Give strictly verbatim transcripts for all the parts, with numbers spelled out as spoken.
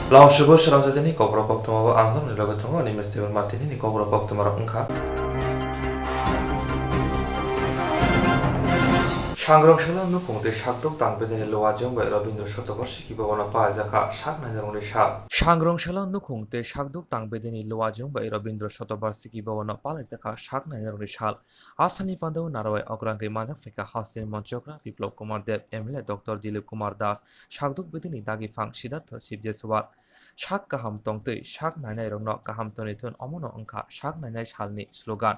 Lamsugo srangsa dini kokrok koktwma bo ang nokni loge tongo, ani mesti bai matini ni kokrok koktwma rok wngkha. Sangrong selo nukhung tei sakduk tang bedeni Luwajong bai Rabindra Shatobarshiki Bhavan o palaijak kha sak nainarokni sal. Sangrong selo nukhung tei sakduk tang bedeni Luwajong bai Rabindra Shatobarshiki Bhavan o palaijak kha sak nainarokni sal. Asani pandao narwai okrangwi manjak phaikha hasteni monchokra Biplab Kumar Deb, M L A Doctor Dilip Kumar Das, sakduk bedeni dagi phang Siddhartha Sibjeswar. Sak kaham tongtwi sak nainairokno kaham tonwi thun, omono wngkha sak nainai salni slogan.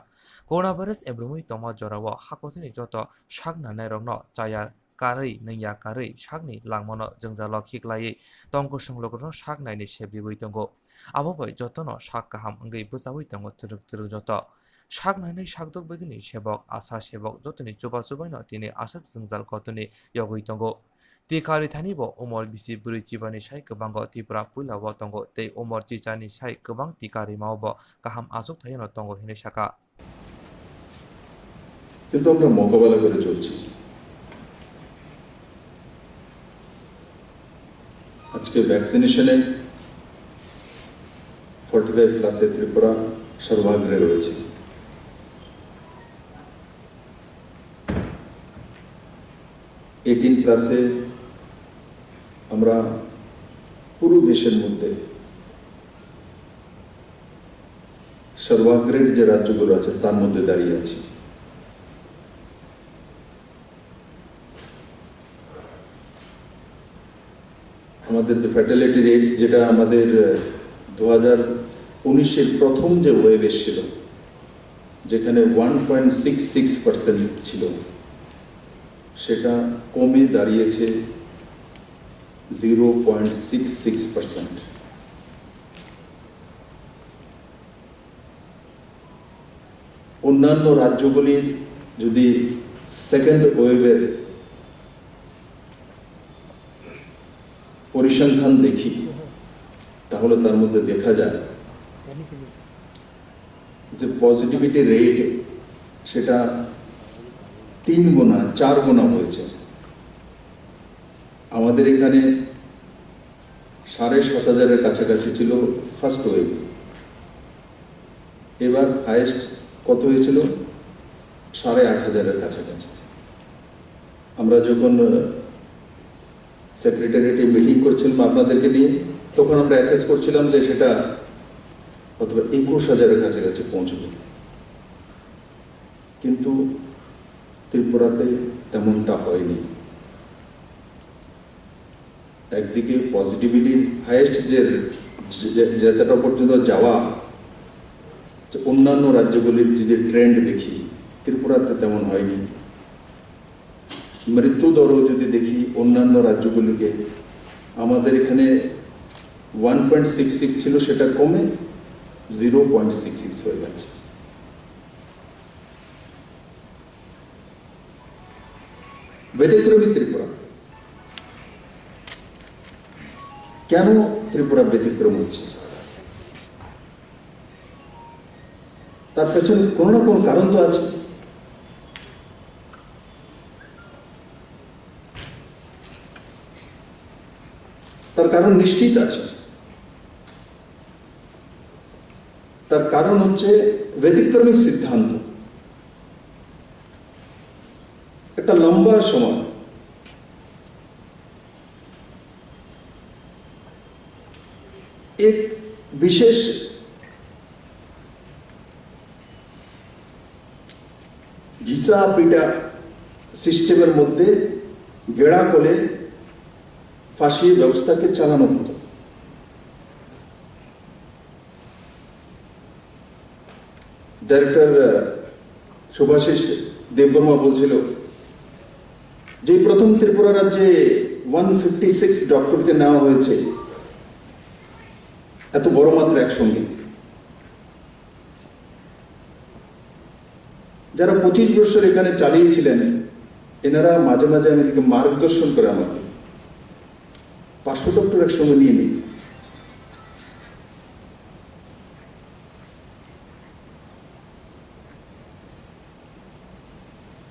Coronavirus emrwngwi tongma jorao hakotorni joto sak nainairokno chaya karwi, nungya karwi sakni langmano jwngjalo khiklaiwi tong kusung lukurokno sak naini sebriwi tongo. Abo bai jotono sak kaham wngwi bwchaui tongo twrwk twrwk joto. Sak nainai sakduk bedini sebok, asa sebok jotoni chuba chubaino tini aswk jwngjal kotorni yogwi tongo. Tikari thani bo umor bisi bwrwi chibani sai kwbango Tripura puilao tongo tei umor chichani sai kwbang tika rimao bo kaham achuk thaino tongo hinwi sakha. কিন্তু আমরা মোকাবেলা করে চলছি। আজকে ভ্যাকসিনেশনে forty five প্লাসে ত্রিপুরা সর্বাগ্রে রয়েছে। এইটিন প্লাসে আমরা পুরো দেশের মধ্যে সর্বাগ্রের যে রাজ্যগুলো আছে, তার মধ্যে দাঁড়িয়ে আছি। আমাদের যে ফ্যাটালিটি রেট, যেটা আমাদের, আহ, দু হাজার উনিশের প্রথম যে ওয়েভ এসেছিল, যেখানে one point six six percent ছিল, সেটা কমে দাঁড়িয়েছে zero point six six percent. অন্যান্য রাজ্যগুলির যদি সেকেন্ড ওয়েভের পরিসংখ্যান দেখি, তাহলে তার মধ্যে দেখা যায় যে পজিটিভিটি রেট সেটা তিন গুণা, চার গুণা হয়েছে। আমাদের এখানে সাড়ে সাত হাজারের কাছাকাছি ছিল ফার্স্ট ওয়েভ, এবার হায়েস্ট কত হয়েছিল? সাড়ে আট হাজারের কাছাকাছি। আমরা যখন, আহ, সেক্রেটারিয়েটে মিটিং করছিলাম আপনাদেরকে নিয়ে, তখন আমরা অ্যাসেস করছিলাম যে সেটা হয়তো বা একুশ হাজারের কাছাকাছি পৌঁছবে, কিন্তু ত্রিপুরাতে তেমনটা হয়নি। একদিকে পজিটিভিটির হায়েস্ট যে, যে, যতটা পর্যন্ত যাওয়া, যে অন্যান্য রাজ্যগুলির যদি ট্রেন্ড দেখি, ত্রিপুরাতে তেমন হয়নি। মৃত্যু দরও যদি দেখি অন্যান্য রাজ্যগুলিকে, আমাদের এখানে ওয়ান পয়েন্ট সিক্স সিক্স ছিল, সেটা কমে জিরো পয়েন্ট সিক্স সিক্স হয়ে গেছে। ব্যতিক্রমী ত্রিপুরা। কেন ত্রিপুরা ব্যতিক্রম হচ্ছে? তার পেছনে কোনো না কোনো কারণ তো আছে। তার কারণ নিশ্চিত আছে। তার কারণ হচ্ছে ব্যতিক্রমী সিদ্ধান্ত। একটা লম্বা সময় এক বিশেষ ঘিসা পিটা সিস্টেমের মধ্যে গেড়া কলে ফাঁসির ব্যবস্থাকে চালানো হতো। ডাইরেক্টর, আহ, শুভাশিস দেববর্মা বলছিল যে প্রথম ত্রিপুরা রাজ্যে ওয়ান ফিফটি সিক্স ডক্টরকে নেওয়া হয়েছে এত বড় মাত্রা একসঙ্গে। যারা পঁচিশ বছর এখানে চালিয়েছিলেন, এনারা মাঝে মাঝে আমি এদিকে মার্গদর্শন করে আমাকে। পাঁচশো ডক্টর একসঙ্গে নিয়ে নিই।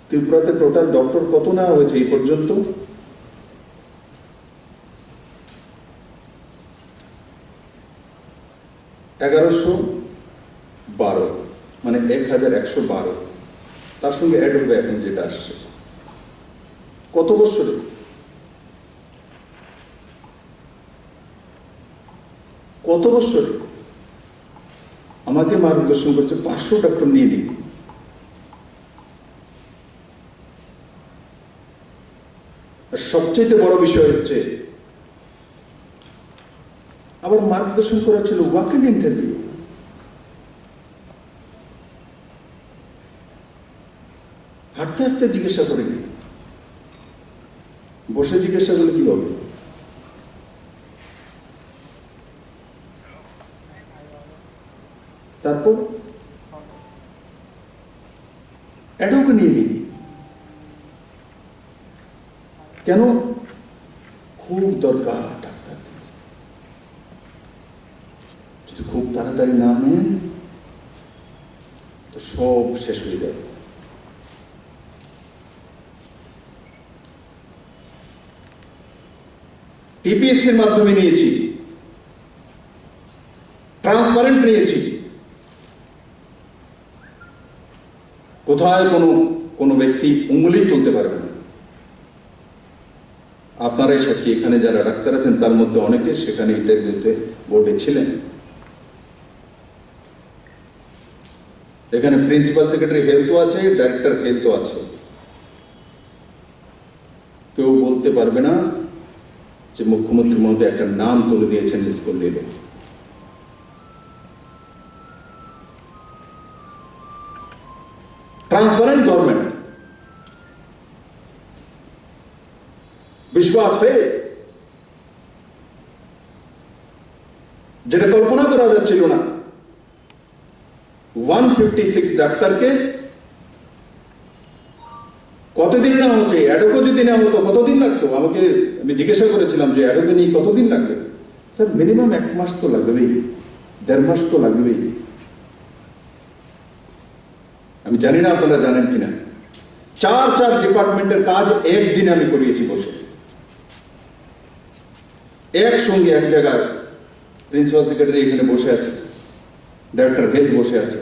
ত্রিপুরাতে টোটাল ডক্টর কত নেওয়া হয়েছে এই পর্যন্ত? এগারোশো বারো, মানে এক হাজার একশো বারো, তার সঙ্গে অ্যাড হবে এখন যেটা আসছে। কত বছরে, কত বছরে আমাকে মার্গদর্শন করছে, পাঁচশো ডক্টর নিয়ে নিন। আর সবচেয়ে বড় বিষয় হচ্ছে, আবার মার্গদর্শন করা ছিল ওয়াক ইন ইন্টারভিউ। হাঁটতে হাঁটতে জিজ্ঞাসা করিনি, বসে জিজ্ঞাসা করলে কি হবে? তারপর অ্যাডোকে নিয়ে নিন। কেন? খুব দরকার ডাক্তারদের। যদি খুব তাড়াতাড়ি না নেন, তো সব শেষ হয়ে যাবে। টিপিএসসির মাধ্যমে নিয়েছি, ট্রান্সপারেন্ট নিয়েছি। কোথায় কোনো, কোনো ব্যক্তি উঙ্গুলি তুলতে পারবে না। আপনারাই সাক্ষী, এখানে যারা ডাক্তার আছেন, তার মধ্যে অনেকে সেখানে ইন্টারভিউতে বোর্ডে ছিলেন। এখানে প্রিন্সিপাল সেক্রেটারি হেলথও আছে, ডাইরেক্টর হেলথও আছে। কেউ বলতে পারবে না যে মুখ্যমন্ত্রী মহোদয় একটা নাম তুলে দিয়েছেন স্কুল লিডে। ট্রান্সপারেন্ট গভর্নমেন্ট, বিশ্বাস, ফেথ, যেটা কল্পনা করা যাচ্ছিল না। ওয়ান ফিফটি সিক্স ডাক্তারকে কতদিন না হচ্ছে, অ্যাডোকো যদি না হতো, কতদিন লাগতো? আমাকে, আমি জিজ্ঞাসা করেছিলাম যে অ্যাডোকো নিয়ে কতদিন লাগবে। স্যার, মিনিমাম এক মাস তো লাগবেই, দেড় মাস তো লাগবেই। আমি জানি না আপনারা জানেন কিনা, চার চার ডিপার্টমেন্টের কাজ একদিনে আমি করিয়েছি বসে, একসঙ্গে এক জায়গায়। প্রিন্সিপাল সেক্রেটারি এখানে বসে আছে, ডাইরেক্টর হেলথ বসে আছে,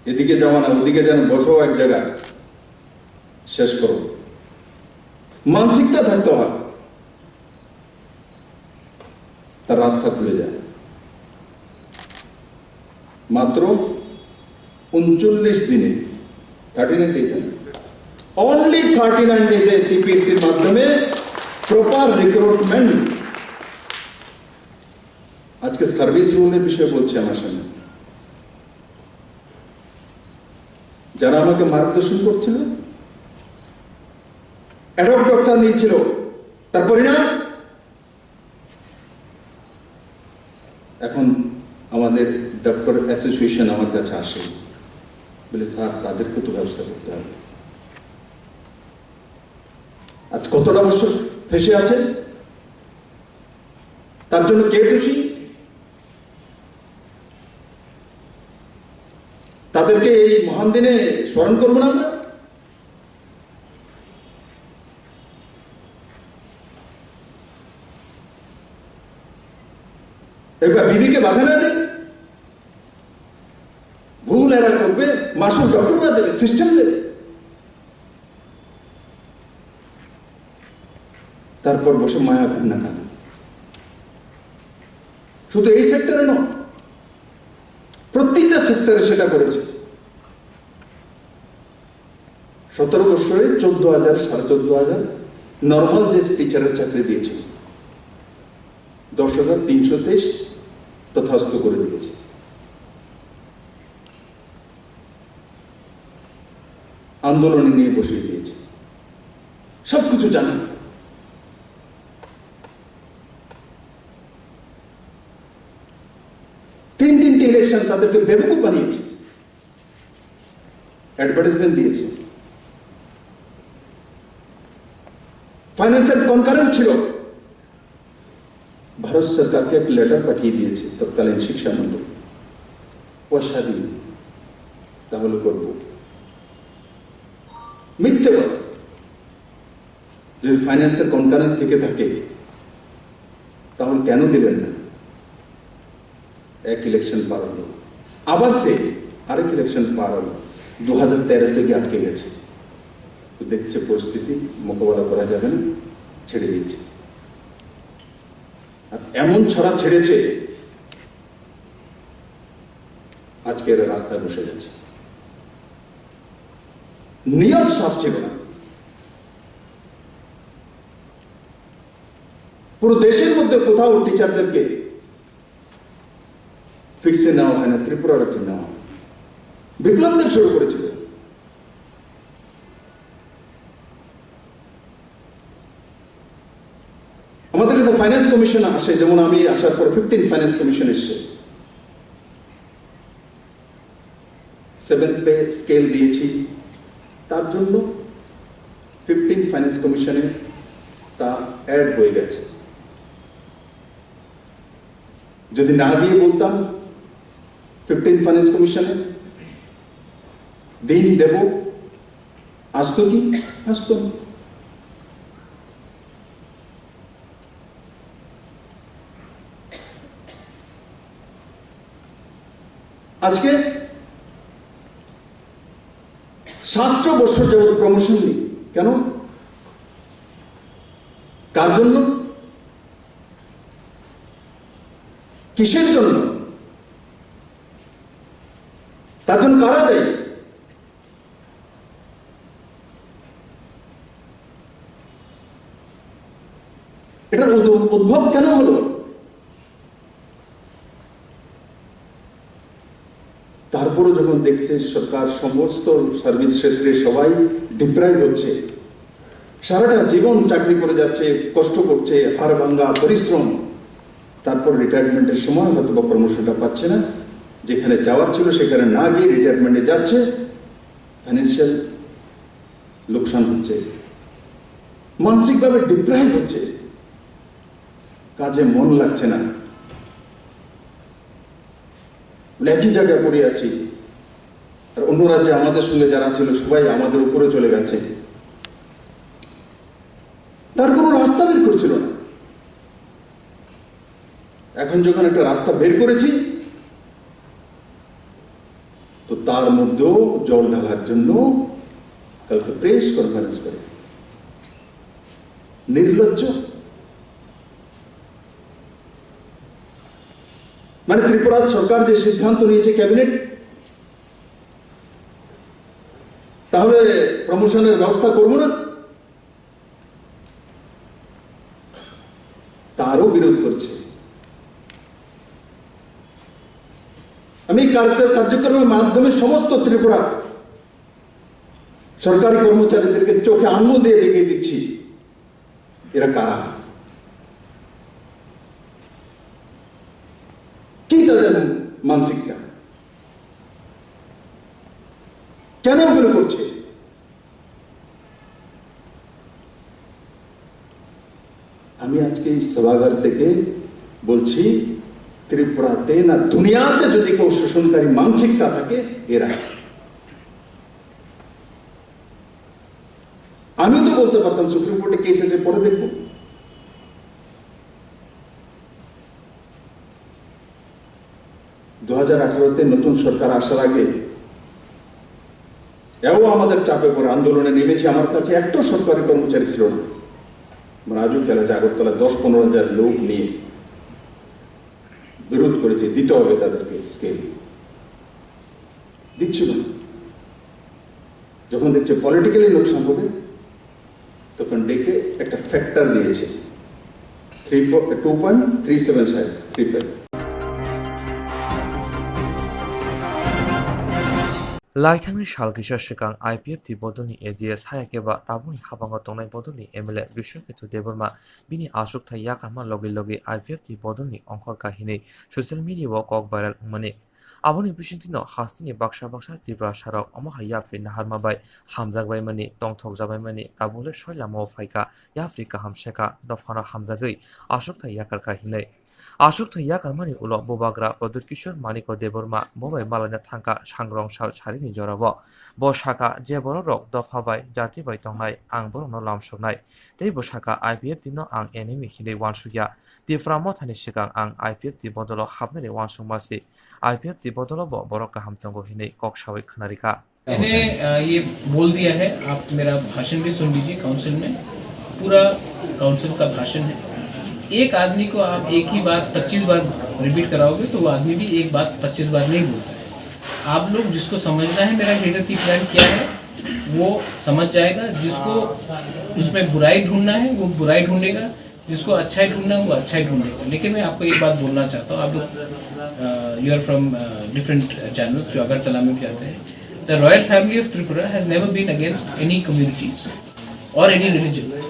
এদিকে যাওয়া না, ওদিকে যেন বসো এক জায়গায়, শেষ করো। মানসিকতা থাকতে হয়, তার রাস্তা খুলে যায়। মাত্র ঊনচল্লিশ দিনে, থার্টি নাইন ডেজে, অনলি থার্টি নাইন ডেজে টিপিএসসির মাধ্যমে প্রপার রিক্রুটমেন্ট। আজকে সার্ভিস রুলের বিষয়ে বলছি আমার সামনে, যারা আমাকে মার্গদর্শন করছিল, অ্যাডক ডক্টর নিয়েছিল, তার পরিণাম এখন আমাদের ডক্টর অ্যাসোসিয়েশন আমার কাছে আসে, বলে, "স্যার, তাদেরকে তো ব্যবস্থা করতে হবে।" আজ কতটা বছর ফেঁসে আছে, তার জন্য কে দোষী? তাদেরকে এই মহান দিনে স্মরণ করবো না আমরা? একবার বিবিকে বাধা না দেয়, ভুল এরা করবে, মাসুল ডক্টররা দেবে, সিস্টেম দেবে। তারপর বসে মায়া কান্না কাঁদে। শুধু এই সেক্টরে নয়, প্রত্যেকটা সেক্টরে সেটা করেছে। সতেরো বছরে চোদ্দ হাজার, সাড়ে চোদ্দ হাজার নর্মাল যে টিচারের চাকরি দিয়েছে, দশ হাজার তিনশো তেইশ তথাস্থ করে দিয়েছে। আন্দোলনে নিয়ে বসিয়ে দিয়েছে, সবকিছু জানে। তিন তিনটি ইলেকশন তাদেরকে বেবকুফ বানিয়েছে, অ্যাডভার্টাইজমেন্ট দিয়েছে, ফাইন্যান্সের কনকারেন্ট ছিল। ভারত সরকারকে একটা লেটার পাঠিয়ে দিয়েছে তৎকালীন শিক্ষামন্ত্রী, "পয়সা দিন, তাহলে করব।" মিথ্যে কথা। যদি ফাইন্যান্সের কনকারেন্স থেকে থাকে, তাহলে কেন দিলেন না? এক ইলেকশন পার হলো, আবার সে আরেক ইলেকশন পার হলো, দু হাজার তেরোতে গিয়ে আটকে গেছে। তো দেখছে পরিস্থিতি মোকাবেলা করা যাবে না, ছেড়ে দিয়েছে। আর এমন ছড়া ছেড়েছে, আজকে এরা রাস্তায় বসে গেছে। নিয়ত সাফ ছিল না। পুরো দেশের মধ্যে কোথাও টিচারদেরকে ফিক্সে নেওয়া হয় না, ত্রিপুরা রাজ্যে নেওয়া হয়। বিপ্লব দেব শুরু করেছিল। আমাদের কাছে ফাইন্যান্স কমিশন আসে, যেমন আমি আসার পর ফিফটিন ফাইন্যান্স কমিশন এসছে, সেভেন পে স্কেল দিয়েছি, তার জন্য ফিফটিন ফাইন্যান্স কমিশনে তা অ্যাড হয়ে গেছে। যদি না দিয়ে বলতাম ফিফটিন ফাইন্যান্স কমিশনে দিন দেব, আসতো কি? আসতো না। আজকে সাতটা বছর যাবত প্রমোশন নেই কেন? কার জন্য? কিসের জন্য? তার জন্য কারা দায়ী? এটার উদ্ভব কেন হলো? তারপরে যখন দেখছে সরকার সমস্ত সার্ভিস ক্ষেত্রে সবাই ডিপ্রাইভ হচ্ছে, সারাটা জীবন চাকরি করে যাচ্ছে, কষ্ট করছে, হাড় ভাঙা পরিশ্রম, তারপর রিটায়ারমেন্টের সময় হয়তো বা প্রমোশনটা পাচ্ছে না, যেখানে যাওয়ার ছিল সেখানে না গিয়ে রিটায়ারমেন্টে যাচ্ছে, ফাইন্যান্সিয়াল লোকসান হচ্ছে, মানসিকভাবে ডিপ্রাইভ হচ্ছে, কাজে মন লাগছে না, একই জায়গায় পড়ে আছি। আর অন্য রাজ্যে আমাদের সঙ্গে যারা ছিল সবাই আমাদের উপরে চলে গেছে। তার কোনো রাস্তা বের করছিল না। এখন যখন একটা রাস্তা বের করেছি, তো তার মধ্যেও জল ঢালার জন্য কালকে প্রেস কনফারেন্স করে। নির্লজ্জ। মানে, ত্রিপুরা সরকার যে সিদ্ধান্ত নিয়েছে ক্যাবিনেট, তাহলে প্রমোশনের ব্যবস্থা করবো না, তারও বিরোধ করছে। আমি এই কার্য-, কার্যক্রমের মাধ্যমে সমস্ত ত্রিপুরা সরকারি কর্মচারীদেরকে চোখে আঙুল দিয়ে দেখিয়ে দিচ্ছি এরা কারা, কি তাদের মানসিকতা, কেন এগুলো করছে। আমি আজকে এই সভাঘর থেকে বলছি, ত্রিপুরাতে না দুনিয়াতে যদি কেউ শোষণকারী মানসিকতা থাকে, এরা। আমিও তো বলতে পারতাম সুপ্রিম কোর্টে কেস আছে, পরে দেখব। দু হাজার আঠারোতে নতুন সরকার আসার আগে এও আমাদের চাপে পড়ে আন্দোলনে নেমেছি। আমার কাছে একটা সরকারি কর্মচারী ছিল না। আমরা আজও খেলা আছে, আগরতলায় দশ পনেরো হাজার লোক নিয়ে বিরোধ করেছি, দিতে হবে তাদেরকে স্কেল, দিচ্ছিল না। যখন দেখছে পলিটিক্যালি লোকসান হবে, তখন ডেকে একটা ফ্যাক্টর দিয়েছে, three four, two point three seven five, three five. Laithangni sal kisa swkang I P F T bodolni A G S haya khe ba tabukni habango tongnai bodolni M L A Biswakethu Debbarma bini achukthai yakarma logi logi I P F T bodolni ongkhor kahinwi social media o kok viral wngmani. Aboni bisingtwino hasteni baksa baksa Tiprasarok omo hai yapri naharma bai hamjakbaimani, tongthokjakbaimani, tabukle soi lamao phaikha, yapri kaham sekha, dophano hamjagwi achukthai yakarkha hinwi. Aswk thwi yakarmani ulo bubagra Pradyut Kishore Manikya Debbarma bo bai malaina thangkha sangrong sal sarini jorao. Bo sakha, je bororok dopha bai, jati bai tongnai, ang borokno lamsoknai. Tei bo sakha, I P F T no ang enemy hinwi uansukya. Tipra Mothani swkang ang I P F T bodolo hapnani uansukma se. I P F T bodolo bo borok kaham tongo hinwi kok sawi khwnarikha. मैंने अ, ये बोल दिया है, आप मेरा भाषण भी सुन लीजिए काउंसिल में, पूरा काउंसिल का भाषण है। एक आदमी को आप एक ही बात पच्चीस बार रिपीट कराओगे तो वो आदमी भी एक बात पच्चीस बार नहीं बोलता है। आप लोग जिसको समझना है मेरा ग्रेटर टी प्लान क्या है, वो समझ जाएगा। जिसको उसमें बुराई ढूंढना है वो बुराई ढूंढेगा, जिसको अच्छा ही ढूंढना है वो अच्छा ही ढूंढेगा। लेकिन मैं आपको एक बात बोलना चाहता हूँ, आप लोग, you are from different channels, जो अगरतला में भी जाते हैं, the royal family of Tripura has never been against any communities or any religion।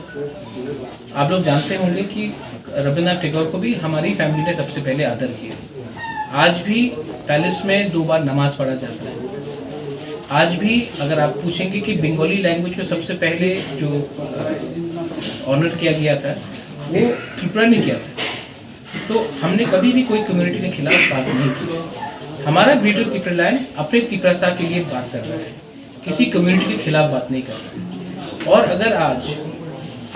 आप लोग जानते होंगे कि रविंद्रनाथ टैगोर को भी हमारी फैमिली ने सबसे पहले आदर किया। आज भी पैलेस में दो बार नमाज पढ़ा जाता है। आज भी अगर आप पूछेंगे कि बंगाली लैंग्वेज को सबसे पहले जो ऑनर किया गया था, वो त्रिपुरा ने किया था। तो हमने कभी भी कोई कम्युनिटी के खिलाफ बात नहीं की। हमारा ग्रेटर तिपरालैंड अपने तिपरासा के लिए बात कर रहा है, किसी कम्युनिटी के खिलाफ बात नहीं कर रहा है। और अगर आज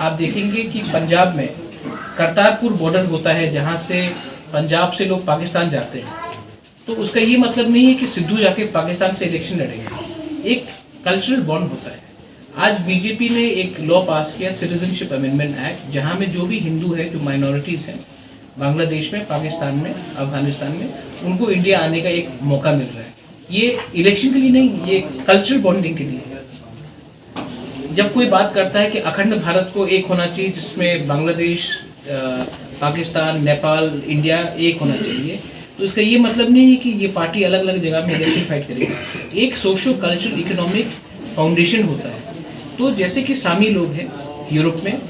आप देखेंगे कि पंजाब में करतारपुर बॉर्डर होता है, जहाँ से पंजाब से लोग पाकिस्तान जाते हैं, तो उसका ये मतलब नहीं है कि सिद्धू जाके पाकिस्तान से इलेक्शन लड़ेंगे। एक कल्चरल बॉन्ड होता है। आज बीजेपी ने एक लॉ पास किया, सिटीजनशिप अमेंडमेंट एक्ट, जहां में जो भी हिंदू है, जो माइनॉरिटीज हैं बांग्लादेश में, पाकिस्तान में, अफगानिस्तान में, उनको इंडिया आने का एक मौका मिल रहा है। ये इलेक्शन के लिए नहीं, ये कल्चरल बॉन्डिंग के लिए है। जब कोई बात करता है कि अखंड भारत को एक होना चाहिए, जिसमें बांग्लादेश, अ, पाकिस्तान, नेपाल, इंडिया एक होना चाहिए, तो इसका ये मतलब नहीं है कि ये पार्टी अलग-अलग जगह में इलेक्शन फाइट करेगी। एक सोशो कल्चरल इकोनॉमिक फाउंडेशन होता है। तो जैसे कि सामी लोग हैं यूरोप में,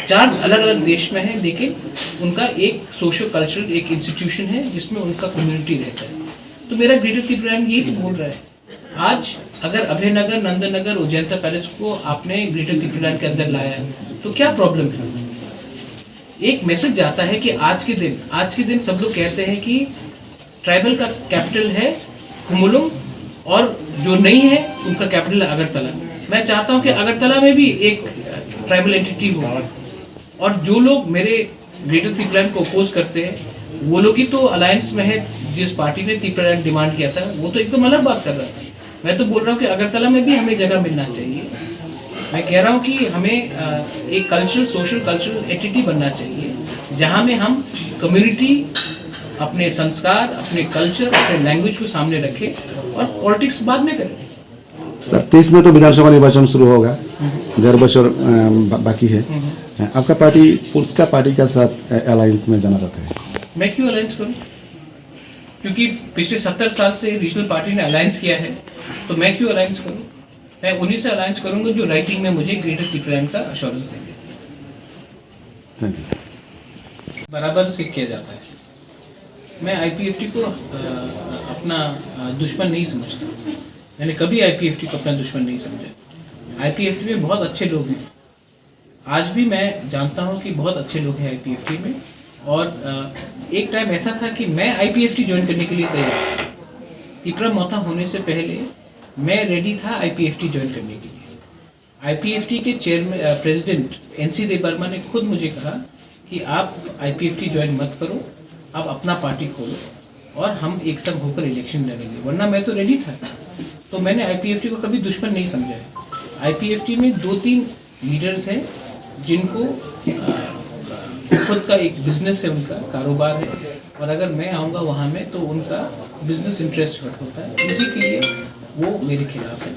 चार अलग-अलग देश में हैं, लेकिन उनका एक सोशो कल्चरल एक इंस्टीट्यूशन है, जिसमें उनका कम्युनिटी रहता है। तो मेरा ग्रेटर तिपरालैंड यही तो बोल रहा है। आज अगर अभय नगर, नंदन नगर, उज्जैन पैलेस को आपने ग्रेटर तिपरालैंड के अंदर लाया, तो क्या प्रॉब्लम है? एक मैसेज जाता है कि आज के दिन, आज के दिन सब लोग कहते हैं कि ट्राइबल का कैपिटल है खुमुलुंग और जो नहीं है, उनका कैपिटल है अगरतला। मैं चाहता हूं कि अगरतला में भी एक ट्राइबल एंटिटी हो। और जो लोग मेरे ग्रेटर तिपरालैंड को अपोज करते हैं, वो लोग ही तो अलायंस में है। जिस पार्टी ने तिपरालैंड डिमांड किया था, वो तो एकदम अलग बात कर रहा था। मैं तो बोल रहा हूँ कि अगरतला में भी हमें जगह मिलना चाहिए। मैं कह रहा हूँ कि हमें, अ, एक कल्चरल, सोशल कल्चरल एंटिटी बनना चाहिए, जहाँ में हम कम्युनिटी, अपने संस्कार, अपने कल्चर, अपने लैंग्वेज को सामने रखें और पॉलिटिक्स बाद में करें। सर, तीस में तो विधानसभा निर्वाचन शुरू होगा, डेढ़ बछर, अ, बा-, बाकी है। हम्म। अ, आपका पार्टी पुरस्कार पार्टी का साथ, अ, अलायंस में जाना चाहता है? मैं क्यों अलायंस करूं? क्योंकि पिछले सत्तर साल से रीजनल पार्टी ने अलायंस किया है, तो मैं क्यों अलायंस करूं? मैं उन्हीं से अलायंस करूंगा जो राइटिंग में मुझे ग्रेटर तिपरालैंड का अश्योरेंस देंगे। Thank you sir. बराबर से किया जाता है। मैं आईपीएफटी को, अ, अपना, अ, दुश्मन नहीं समझता। मैंने कभी आईपीएफटी को अपना दुश्मन नहीं समझा। आईपीएफटी में बहुत अच्छे लोग हैं। आज भी मैं जानता हूँ कि बहुत अच्छे लोग हैं आईपीएफटी में। और, अ, एक टाइम ऐसा था कि मैं आईपीएफटी ज्वाइन करने के लिए तैयार था। तिपरा मोथा होने से पहले मैं रेडी था आईपीएफटी ज्वाइन करने के लिए। आईपीएफटी के चेयरमैन, अ, प्रेसिडेंट एनसी देव वर्मा ने खुद मुझे कहा कि आप आईपीएफटी ज्वाइन मत करो, आप अपना पार्टी खोलो और हम एक संग होकर इलेक्शन लड़ेंगे, वरना मैं तो रेडी था। तो मैंने आईपीएफटी को कभी दुश्मन नहीं समझा है। आईपीएफटी में दो तीन लीडर्स हैं जिनको, अ, खुद का एक बिजनेस है, उनका कारोबार है, और अगर मैं आऊँगा वहाँ में तो उनका बिजनेस इंटरेस्ट हर्ट होता है, इसी के लिए वो मेरे खिलाफ है।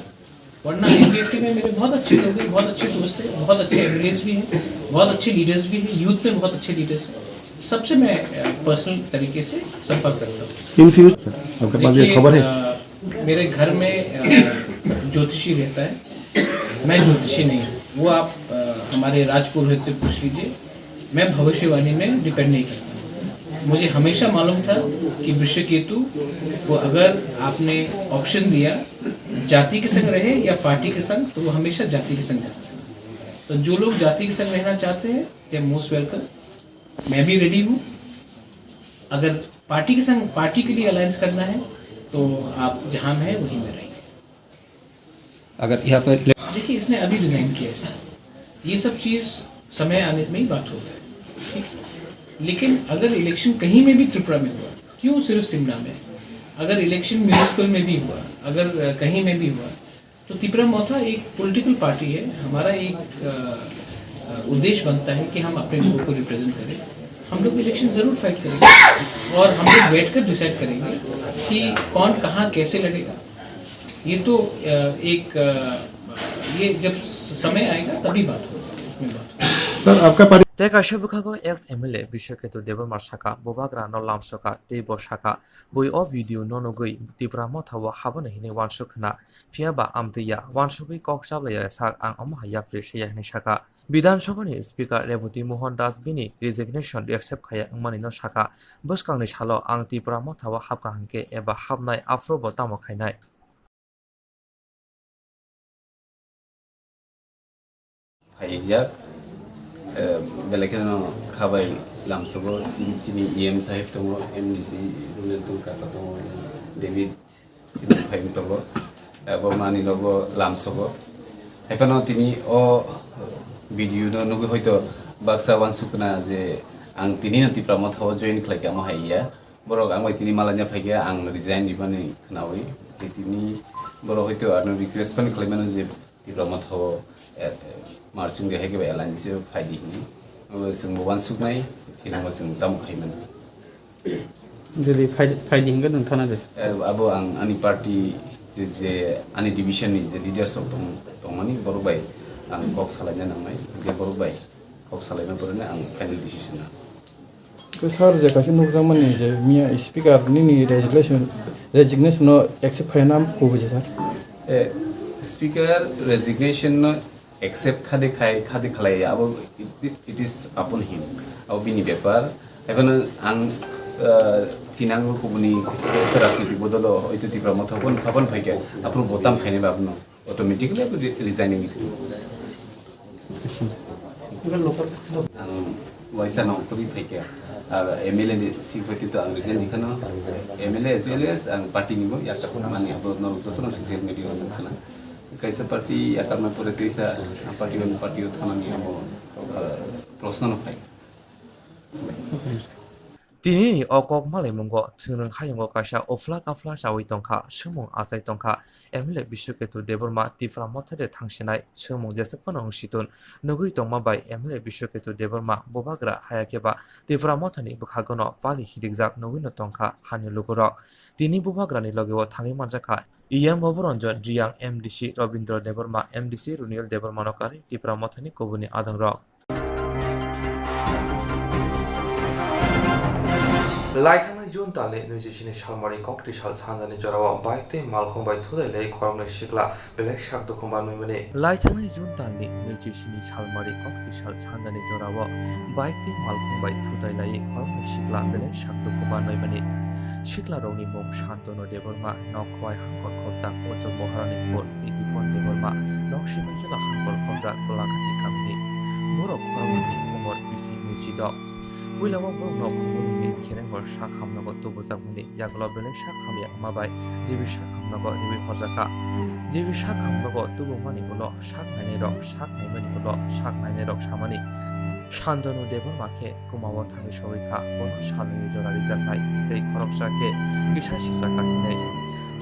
वरना आईपीएफटी में मेरे बहुत अच्छे लोग हैं, बहुत अच्छे दोस्त हैं, बहुत अच्छे एमएलएस भी हैं, बहुत अच्छे लीडर्स भी हैं, यूथ में बहुत अच्छे लीडर्स हैं। सबसे मैं, अ, पर्सनल तरीके से संपर्क करता हूँ। इन फ्यूचर सर, आपके पास ये देखिए, खबर है? अ, मेरे घर में, अ, ज्योतिषी रहता है, मैं ज्योतिषी नहीं हूँ। वो आप, अ, हमारे राज पुरोहित से पूछ लीजिए। मैं भविष्यवाणी में डिपेंड नहीं करता। मुझे हमेशा मालूम था कि वृषकेतु को अगर आपने ऑप्शन दिया जाति के संग रहे या पार्टी के संग, तो वो हमेशा जाति के संग जाता है। तो जो लोग जाति के संग रहना चाहते हैं, they are most welcome। मैं भी रेडी हूँ। अगर पार्टी के संग, पार्टी के लिए अलायंस करना है, तो आप जहां में हैं, वहीं में रहिए। अगर यहाँ पर देखिए, इसने अभी रिजाइन किया है, ये सब चीज़ समय आने में ही बात होता है, ठीक? लेकिन अगर इलेक्शन कहीं में भी त्रिपुरा में हुआ, क्यों सिर्फ शिमला में? अगर इलेक्शन म्यूनिसिपल में भी हुआ, अगर, अ, कहीं में भी हुआ, तो तिपरा मोथा एक पॉलिटिकल पार्टी है, हमारा एक, अ, अ, उद्देश्य बनता है कि हम अपने लोगों को रिप्रेजेंट करें। हम लोग इलेक्शन ज़रूर फाइट करेंगे और हम लोग बैठकर डिसाइड करेंगे कि कौन कहाँ कैसे लड़ेगा। ये तो, अ, एक, अ, ये जब समय आएगा तभी बात होगी, उसमें बात होगी। सर, आपका party Tei kaisa bwkhago ex M L A Biswaketu Debbarma sakha, bubagra no lamsoka tei bo sakha, bui o video no nugwi Tipra Motha o habani hinwi uansuk khna, phiya ba amtwi ya, uansugwi kok chablai ya sak, ang omo hai yapri se ya hinwi sakha. Bidhan Sabha ni Speaker Reboti Mohan Das bini resignation accept khaiya wngmani no sakha, bwskang ni salo ang Tipra Motha o hapkha hinkhe eba hapnai aphuru bo tamo khainai. Phaijak, eh, belai kheno khabai lamsogo, chini, chini E M sahib tongo, M D C Runel Tungkar tongo, David chini phai tongo, eh, bo mani logo lamsogo. Haiphano tini o video no nugwi hoito baksa uansukna je ang tini no Tipra Motha o join khlai kha, omo hai ya. Borok ang bai tini malanya phai khe ang resign ribani khnaui. Tei tini borok hoito ano request phano khlai mano je Tipra Motha o, eh, eh, marching de hai khe bai alliance o phai di hinwi. Omo chwng bo uansuknai, tini bo chwng tamo khai mano. Jodi phai, phai di hingke nwng thana de. Eh, abo ang ani party je, je ani division ni je leaders rok tong, tongmani borok bai ang kok salaina nangnai, hingke borok bai kok salaina porene ang final decision na. Khe sir, je kaisa nukjakmani je miya speaker nini resignation, resignation no accept khaina kubui je sir? Eh, speaker resignation no accept khade khai, khade khalai ya, abo it, it is upon him, abo bini bepar. Ekhon ang, eh, thinango kubuni rajnitik bodolo oito Tipra Motha pon, phapan phaikya, apro botam khaini ba abono. Automatically abo re-, resigning. Ang waisa nongkhorwi phaikha. Ar M L A ni si phaitwi to ang resign dikhano. M L A as well as ang party ni bo yakcha mani abo norok jotono social media o nukha na. Kaisa party yakarma pore kaisa party o, party o thanani abo, ah, proshno no phai. Tini ni o kok malaimungo chwng rwng hayungo kaisa uphla kaphla chawi tongkha, swngmung achai tongkha. M L A Biswaketu Debbarma Tipra Motha de thangsinai swngmung jesuk phano wng situn nugwi tongma bai M L A Biswaketu Debbarma bubagra haya khe ba Tipra Motha ni bwkhago no pali hidikjak nugwi no tongkha hani lugurok. Tini bubagra ni loge o thangwi manjakha E M Baburanjan Riyang, M D C Robindra Debbarma, M D C Runiel Debbarma no karwi Tipra Motha ni kubuni adongrok. Laithangnai June talni nwichi sini salmari kokti sal sanjani jorao bike tei malkhung bai thutai lai khoroknwi sikla belai sak dukhu manwi mani. Laithangnai June talni nwichi sini salmari kokti sal sanjani jorao bike tei malkhung bai thutai lai khoroknwi sikla belai sak dukhu manwi mani. Sikla rokni mung Santanu Debbarma, nok khwai hangkor khobjak Uttor Boharani phul, tei Dipon Debbarma, nok sibai jila hangkor khobjak Golagati kamini. Borok khoroknwi ni umor bisi hwnwi sidok. Puila o borokno khumui hwnwi khereng sak hamnogo tubujakmani yagulo belai sak hamya wngma bai J B sak hamnogo riwi horjakha. J B sak hamnogo tubukmani ulo sak nainai rok sak naimani ulo sak nainai rok samani Santanu Debbarma khe kwmao thangwi sogwi kha, bono salnwini jora rijaknai tei khoroksa khe kisa sijak kha hinwi.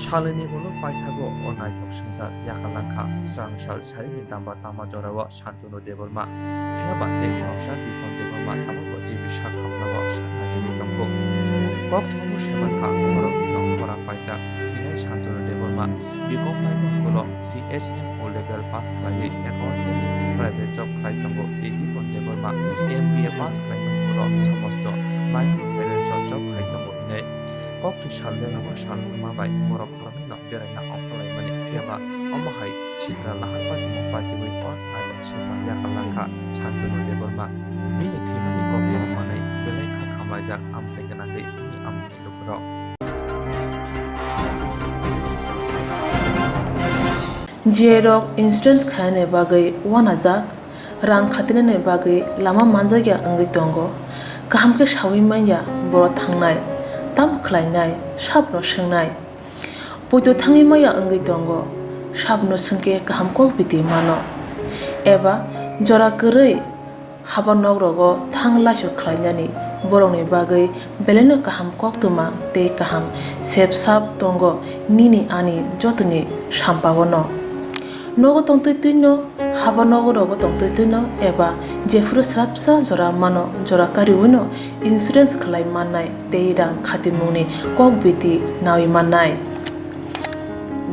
Salnwini ulo paithago o naithok swngchar yakar langkha, swrang sal sarini damba tama jorao Santanu Debbarma, phiya ba tei khoroksa Dipon Debbarma tabukbo J B sak hamnogo sak naisingwi tongo. Kok thumwi saimankha, khoroknwi no khora paijak thinai Santanu Debbarma, bikom paimung ulo C H M O level pass khlaiwi accounting ni private job khlai tongo tei Dipon Debbarma M B A pass khlaimung ulo somosto microfinance o job khlai tongo hinwi. Kok thwi sal lengamo sal wngma bai borok khoroknwi no beraina ongkhorlaimani, phiya ba omo hai sitra lahar patimung patiwi o naithok swngchar yakar langkha Santanu Debbarma. Bini thwimani koktwma manwi belai kha khamlaijak amchai gwnangwi bini amchaini lukurok. J I rok insurance khainani bagwi uanajak, rang khatinani bagwi lama manjakya wngwi tongo. Kaham khe saui manya boro thangnai, tamo khlainai, sabono swngnai. Poito thangwi manya wngwi tongo, sabono swngkhe kaham kok biti mano. Eba jora kwrwi haba nok rogo thang laisu khlainani borokni bagwi belaino kaham koktwma tei kaham sep sap tongo nini ani jotoni sampao no. Nogo tongtwi twino, haba nogo rogo tongtwi twino eba jephuru swrapsa jora mano, jora kariwino insurance khlai mannai tei rang khatimungni kok biti naui mannai.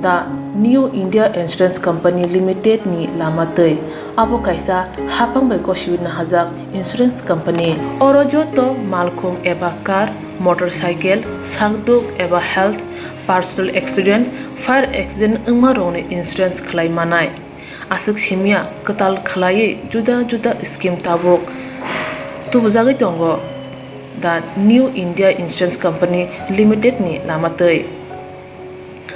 The New India Insurance Company Limited ni lama twi. Abo kaisa haphang bai gosiwi nahajak insurance company. Oro joto malkhung eba car, motorcycle, sakduk eba health, personal accident, fire accident wngma rokni insurance khlai manai. Aswk simya kwtal khlaiwi juda juda scheme tabuk tubujagwi tongo. The New India Insurance Company Limited ni lama twi.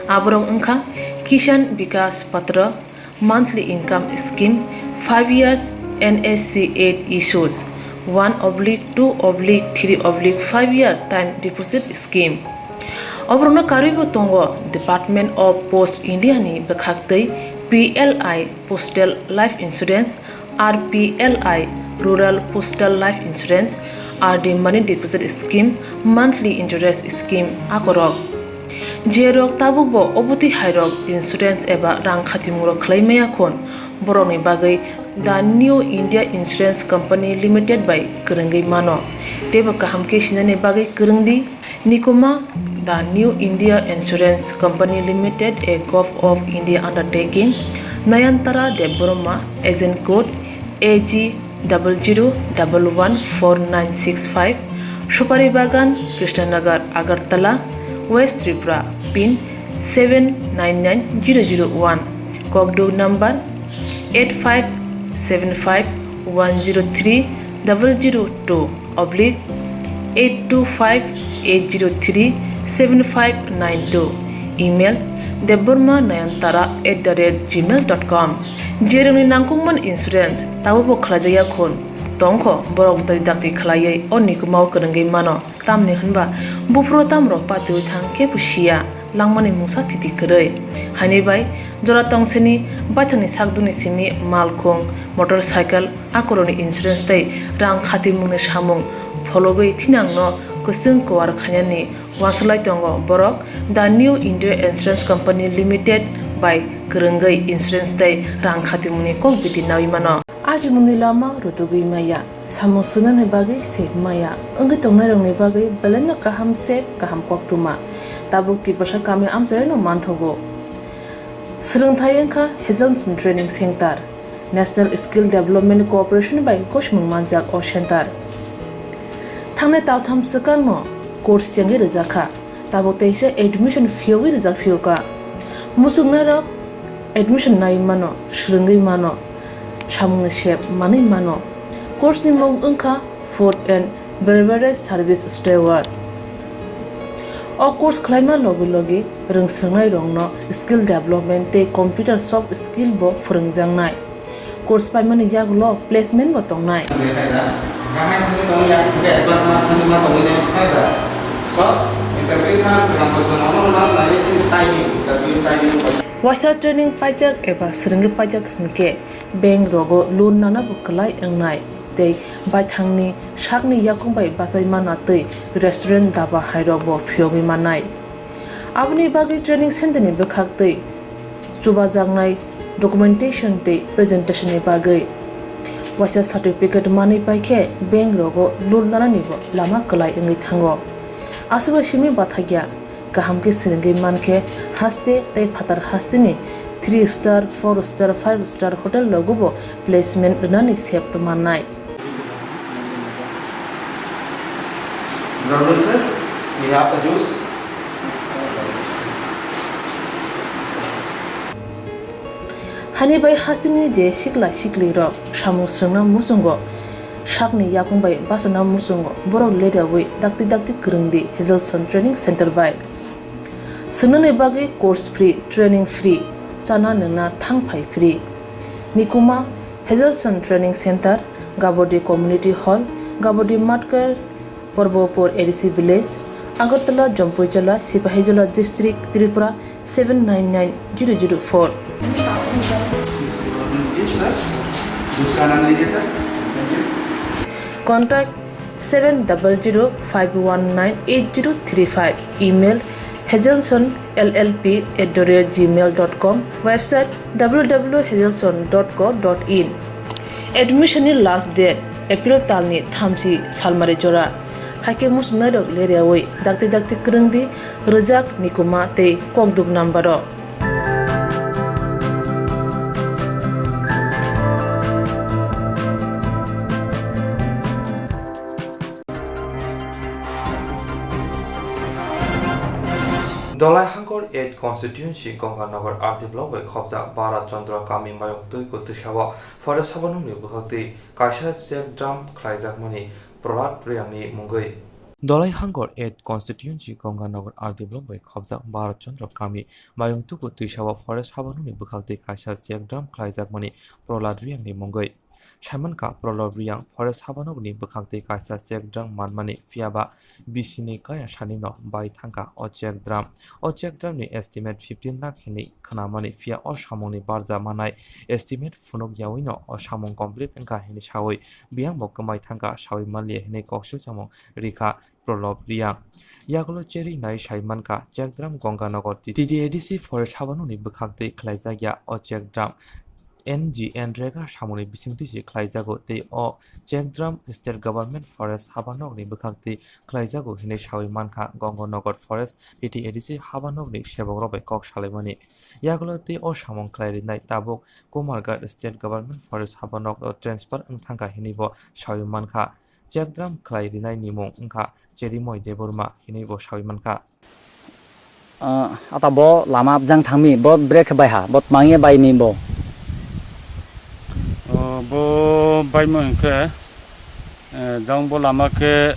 Aborok wngkha Kisan Vikas Patra, monthly income scheme, five years N S C eight issues, one oblique two oblique three oblique five year time deposit scheme. Oborokno karwibo tongo Department of Post India ni bwkhaktwi P L I Postal Life Insurance, R P L I Rural Postal Life Insurance, R D Money Deposit Scheme, Monthly Interest Scheme akorok. Jerok tabukbo obotwi hairok insurance eba rang khatimungrok khlai maya khun, borokni bagwi The New India Insurance Company Limited bai kwrwngwi mano. Teibo kaham khe sinani bagwi kwrwngdi. Nikuma, The New India Insurance Company Limited, a Govt of India undertaking, Nayantara Debbarma, agent code A G double zero double one four nine six five, Supari Bagan, Krishnanagar, Agartala, West Tripura, pin seven nine nine zero zero one, kokduk number eight five seven five one zero three double zero two oblique eight two five eight zero three seven five nine two, email debbarma nayantara at the rate gmail dot com. Jerokni nangkukmani insurance tabukbo khlaijakya khun tongkho, borok dakti dakti khlaiwi o nikumao kwrwngwi mano. Tamni hwnba buphuru tamrok patiwi thang kebo siya, langmani mungsa thiti kwrwi. Haini bai jora tongseni baithangni sakdukni simi malkhung, motorcycle, akorokni insurance tei rang khatimungni samung phologwi thinangno kwchwng kuar khainani uansuk lai tongo borok The New India Insurance Company Limited bai kwrwngwi insurance tei rang khatimungni kok biti naui mano. Ajimungni lama rutugwi maya, samung swngnani bagwi sep maya, wngwi tongnairokni bagwi belaino kaham sep, kaham koktwma. Tabuk Tiprasa kami amchairokno manthogo. Swrwngthai wngkha Hazelson Training Center. National Skill Development Corporation bai gosimung manjak o center. Thangnai taltham swkangno course chengwi rwjakha. Tabuk teisa admission phiyogwi rijak phiyokha. Muchungnairok admission naiwi mano, swrwngwi mano, samungni sep manwi mano. Course ni mung wngkha Food and Beverage Service Steward. O course khlaima logi logi rwngswrwngnairokno skill development tei computer soft skill bo phwrwngjaknai. Course paimani yagulo placement bo tongnai. Waisa training paijak eba swrwngwi paijak hwnkhe bank rogo loan nana bo kwlai wngnai tei baithangni sakni yakung bai bachai mana tei restaurant daba hairok bo phiyogwi mannai. Aboni bagwi training center ni bwkhak tei chubajaknai documentation tei presentation ni bagwi waisa certificate manwi paikhe bank rogo loan nanani bo lama kwlai wngwi thango. Aswkbai simi bathakya kaham khe swrwngwi mankhe haste tei phatar hasteni three star, four star, five star hotel rogo bo placement rwnani sep mannai. Brother sir, we have a juice. Hani bai hasteni je sikla sikli rok samung swrwngna muchungo, sakni yakung bai bachana muchungo, borok ledaui dakti dakti kwrwngdi Hazelson Training Center bai. Swngnani bagwi course free, training free, chana nwngna thang phai free. Nikuma Hazelson Training Center, Gabodi Community Hall, Gabodi Matkar, Porbopur A D C Village, Agartala, Jampuijala, Sipahijola District, Tripura seven nine nine zero zero four. Contact seven double zero five one nine eight zero three five. Email hazelson L L P at the rate gmail dot com. Website W W hazelson dot co dot in. Admission ni last date April talni thamchi salmari jora. Haikhe muchungnairok leriawi dakti dakti kwrwngdi rwjak, nikuma tei kokduk number o. Dolai Hangkor eight constituency Gonganagar R D block bai khobjak Bharat Chandra Kami Mayung Twi Kutwisao forest habanokni bwkhaktwi kaisa check dam khlaijakmani Prahlad Riyangni mungwi. Dolai Hangkor eight constituency Gonganagar R D block bai khobjak Bharat Chandra Kami Mayung Tuku Twisao forest habanokni bwkhaktwi kaisa check dam khlaijakmani Prahlad Riyangni mungwi. Saimankha, Prahlad Riyang forest habanokni bwkhaktwi kaisa check dam manmani, phiyaba bisini kaya sanino bai thangkha o check dam. O check damni estimate fifteen lakh hinwi khnamani, phiya o samungni barja manai estimate phunuk yawino o samung complete wngkha hinwi sawi biyangbo kwmai thangkha sawi manliya hinwi kokswchamo rikha Prahlad Riyang. Yagulo cherwi nai saimankha, check dam Gonganagar T T A D C forest habanokni bwkhaktwi khlaijakya o check dam. N G N rega samungni bisingtwi se khlaijago tei o check dam state government forest habanokni bwkhaktwi khlaijago hinwi sawi mankha Gonganagar Forest T T A D C habanokni sebokrok bai kok salaimani. Yagulo tei o samung khlai rinai tabuk Kumarghat state government forest habanok o transfer wng thangkha hinwi bo sawi mankha. Check dam khlai rinai ni mung wngkha Cherimoi Debbarma hinwi bo sawi mankha. Ah, ata bo lama jang thangmi, bo brake khe baiha, bo tmangye baimi bo. O, bo baimo hinkhe, eh, jang bo lama khe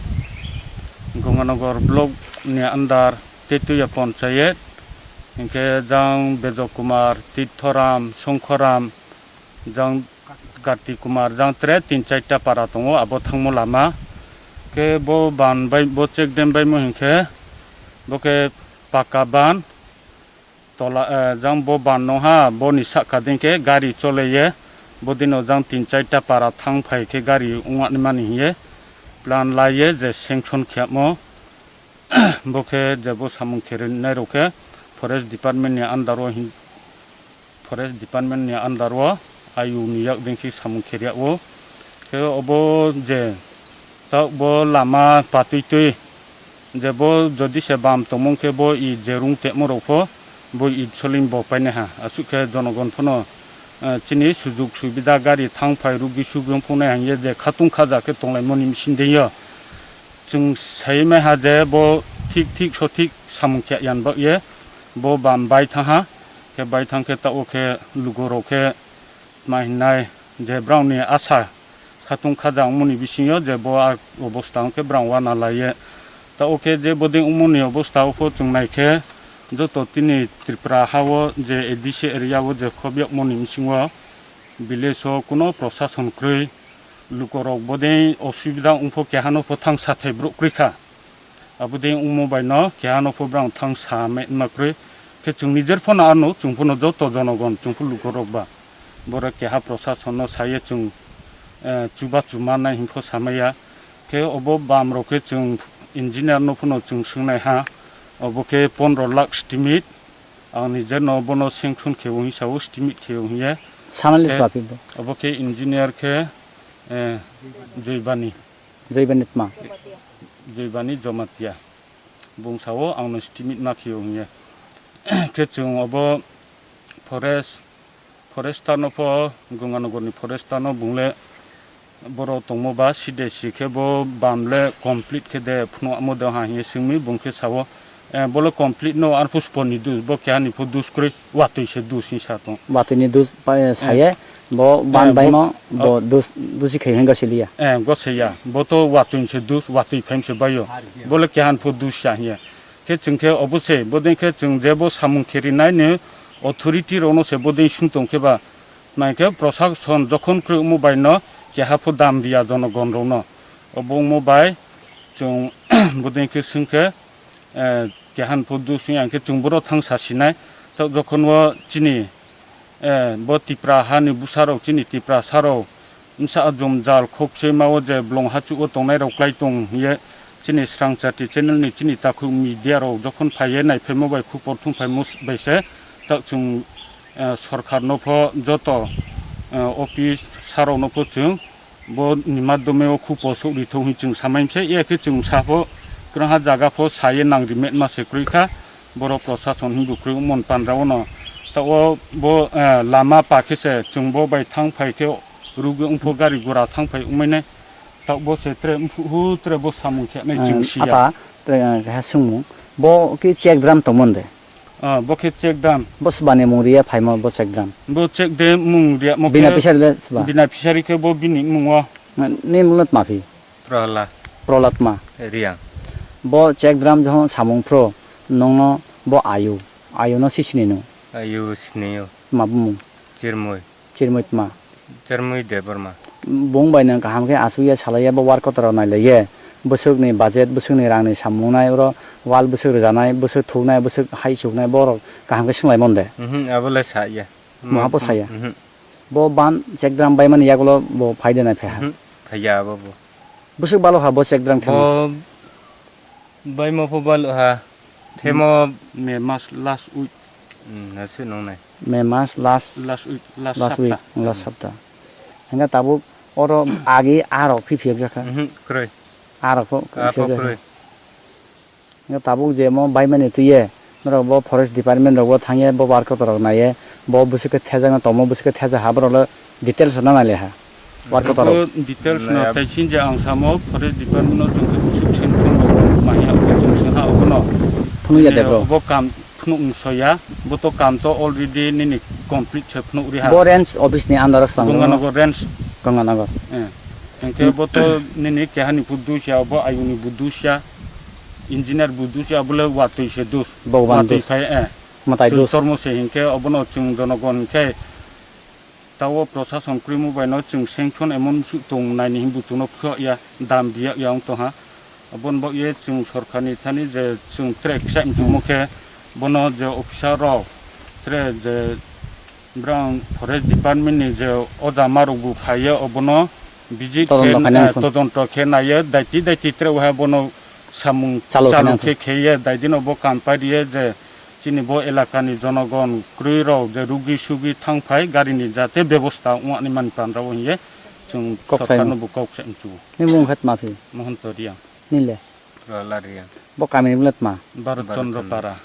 Gonganagar block ni under Tetuya Panchayat, hinkhe jang Bejok Kumar, Tirthoram, Songkhoram, jang Kartik Kumar, jang tre tin charta para tongo, abo thangmo lama. Khe bo ban bai, bo check dam baimo hinkhe, bo khe paka ban, tola, eh, jang bo ban no ha, bo ni saka din khe gari chole ye, bo dino jang tin charta para thang phai khe gari wngmani mani hiye plan lai ye je sanction khe mo. Bo khe je bo samung khe rinai rok khe forest department ni under o hin, forest department ni under o ayung ni yak dengsi samung khe ria o. Khe obo je ta bo lama patwi twi je bo jodi se bam tongmung khe bo i jerung temo rok pho bo i soling bo paine ha. Asuk khe jonogon phono, eh, chini sujug subida gari thang phai rugwi sugwi phunai hangye je khatung khaja khe tonglaimoni mising de yo. Chwng sai maiha je bo thik thik sothik samung khe yan bak ye bo bam bai thang ha, khe bai thang khe ta o khe lugo rok khe ma hinai je brao ni asa khatung khaja wngmani bisingo je bo a obostha hwnkhe brao wana lai ye. Ta o khe je bodei wngmani obostha o pho chwng nai khe joto tini Tripura ha o je A D C area o je khobyak mani bisingo village o kuno prosason kwrwi lukorok bodei osubida wngpho keha no pho thang sathai borok kwrwi kha. Abodei wngmo bai no keha no pho brang thang sa me ma kwrwi. Khe chwng nijer pho no ano chwng pho no joto jonogon chwng pho lukorok ba. Borok keha prosason no saye chwng, eh, chuba chuma nai hwn pho samaya. Khe obo bam rok khe chwng engineer no pho no chwng swngnai ha. Obo khe pondro lakh estimate. Ang nijer no bono sanction khe o hwnwi sao, estimate khe o hwnwi ye. Sana lis Khe ba phi bo? Obo khe engineer khe, eh, Joybani. Joybani tma? Joybani Jomatia. Bung sao ang no estimate ma khe o hwnwi ye. Khe chwng obo forest, forester no pho, Gonganagar ni forester no bung le borok tongmo ba side si khe bo bam le complete khe de phunukmo de ha hwnwi swngwi bung khe sao, eh, bo le complete no arphuh spo ni dus, bo keha ni pho dus kwrwi, watwi se dus hwnwi sa tong. Watwi ni dus pa, eh, Eh. saye, bo ban Eh, bai bo, mo, bo oh. dus, dusi khe hwnwi gosiliya. Eh, gosiliya. Bo to watwi se dus, watwi phai se baio. Bo le keha ni pho dus sa hwnwi. Khe chwng khe obo se, bodei khe chwng je bo samung khe rinai ni authority rok no se bodei sung tong khe ba, Tma hinkhe prosason jokhon kwrwi wngmo bai no keha pho dam riya jonogon rok no. Obo wngmo bai Chwng bodei khe swng khe, eh, keha ni phudu swng yang khe chwng boro thang sa sinai. Tok jokhon o chini, eh, bo Tipra hani bwsarok, chini Tiprasarok bwsa jom jal khok se ma o je bolong hachu o tongnai rok klai tong ye chini Srangchati channel ni chini takhuk media rok jokhon phai ye nai phaimo bai khupor thung phaimo bai se tok chwng, eh, sorkar no pho joto, eh, office sarok no pho chwng bo ni madhyome o khupo sok ri thung hin chwng samai se, ya khe chwng sa pho kwrwngha jaga pho sa ye nang ri met ma se kwrwi kha, borok prosason hin bo kwrwi mon pandra o no. Ta o bo, eh, lama pa khe se chwng bo bai thang phai khe rugwi wng pho gari gura thang phai wng mai nai. Ta bo se tre wng phu hu tre bo samung khe nai chwng si ya. Ata, tre, eh, ha swngmung. Bo khe check drum tong mon de? Ah, bo khe check dam. Bo swbani mung riya phaimo bo check dam. Bo check de mung riya mo Bina khe pisari le swba? Bina pisari khe bo bini mung o. Ni mung le tma phi? Prohlad. Prohlad ma. Riang. Bo check dam jahon samung phro nongno bo ayu. Ayu no si sini no? Ayu sini o. Ma bumung? Chirmui. Chirmui tma. Chirmui Debbarma. Bung bai nang kaham khe asuk ya salai ya bo work kotor rok nai lai ye. Bwswk ni budget, bwswk ni rang ni samung nai oro wall bwswk rwjanai, bwswk thuknai, bwswk hai chuknai borok kaham khe swng lai mon de. Mhm, abo le sa ya. Mo hapo sa ya. Mhm. Bo ban check dam bai mani yagulo bo phai de nai phe ha. Mhm, phai ya abo bo. Bwswk balo ha bo check dam thema. Bo Bai mo pho balo ha. Themo May mas last week. Hmm, na se nong nai. May mas last, last week, last last week, sapta. Last sapta. Hingga tabuk oro agi arok phi phiyok jakha. Mhm, kroi. Arok pho phiyok jakha. Hingga tabuk je mo bai mani tuye. Norok bo forest department rok bo thangye bo work kotor rok naiye. Bo bwswk khe thejakno tomo bwswk khe theja ha borok le details no nai le ha. Work kotor rok. Bo details no tai sin je ang samo forest department no chwng khe bwswk sin phone rok ma ya khe chwng sing ha obo no. Phunuk ya de bro. Obo kam phunuk ni soya. Bo to kam to already nini complete se phunuk ri ha. Bo range office ni under o swnam. Ganganagar range. Ganganagar. Eh. Hingke bo to nini keha ni phu dus ya, bo ayung ni bo dus ya, engineer bo dus ya, bo le watwi se dus. Bhagwan dus. Watwi phai, eh. Mwtai dus. Tormo se hingke obono chwng jonogon hingke tawo prosason krimo bai no chwng sanction emon su tong nai ni hinbu chwngno phwya ya, dam diya ya wng tong ha. Aboni bagwi chwng sorkarni thani je chwng tre kisa wngchukmo khe bono je officer rok tre je brang forest department ni je oja ma rok bo phaiye obono visit khe, todonto khe nai, eh, todonto khe naiye daiti daiti tre oha bono samung chalok khe kheye daidino bo kam pairiye je chini bo elakani jonogon kwrwi rok je rugi sugi thang phai garini jate bebosta wngmani mani panrao hiye chwng kok sorkarno bo kok sai mchugo. Ni mung khat ma phi? Mohanto Riya. Nile? Rola Riya. Bo kami ni mung le tma? Bharat Chandra Para.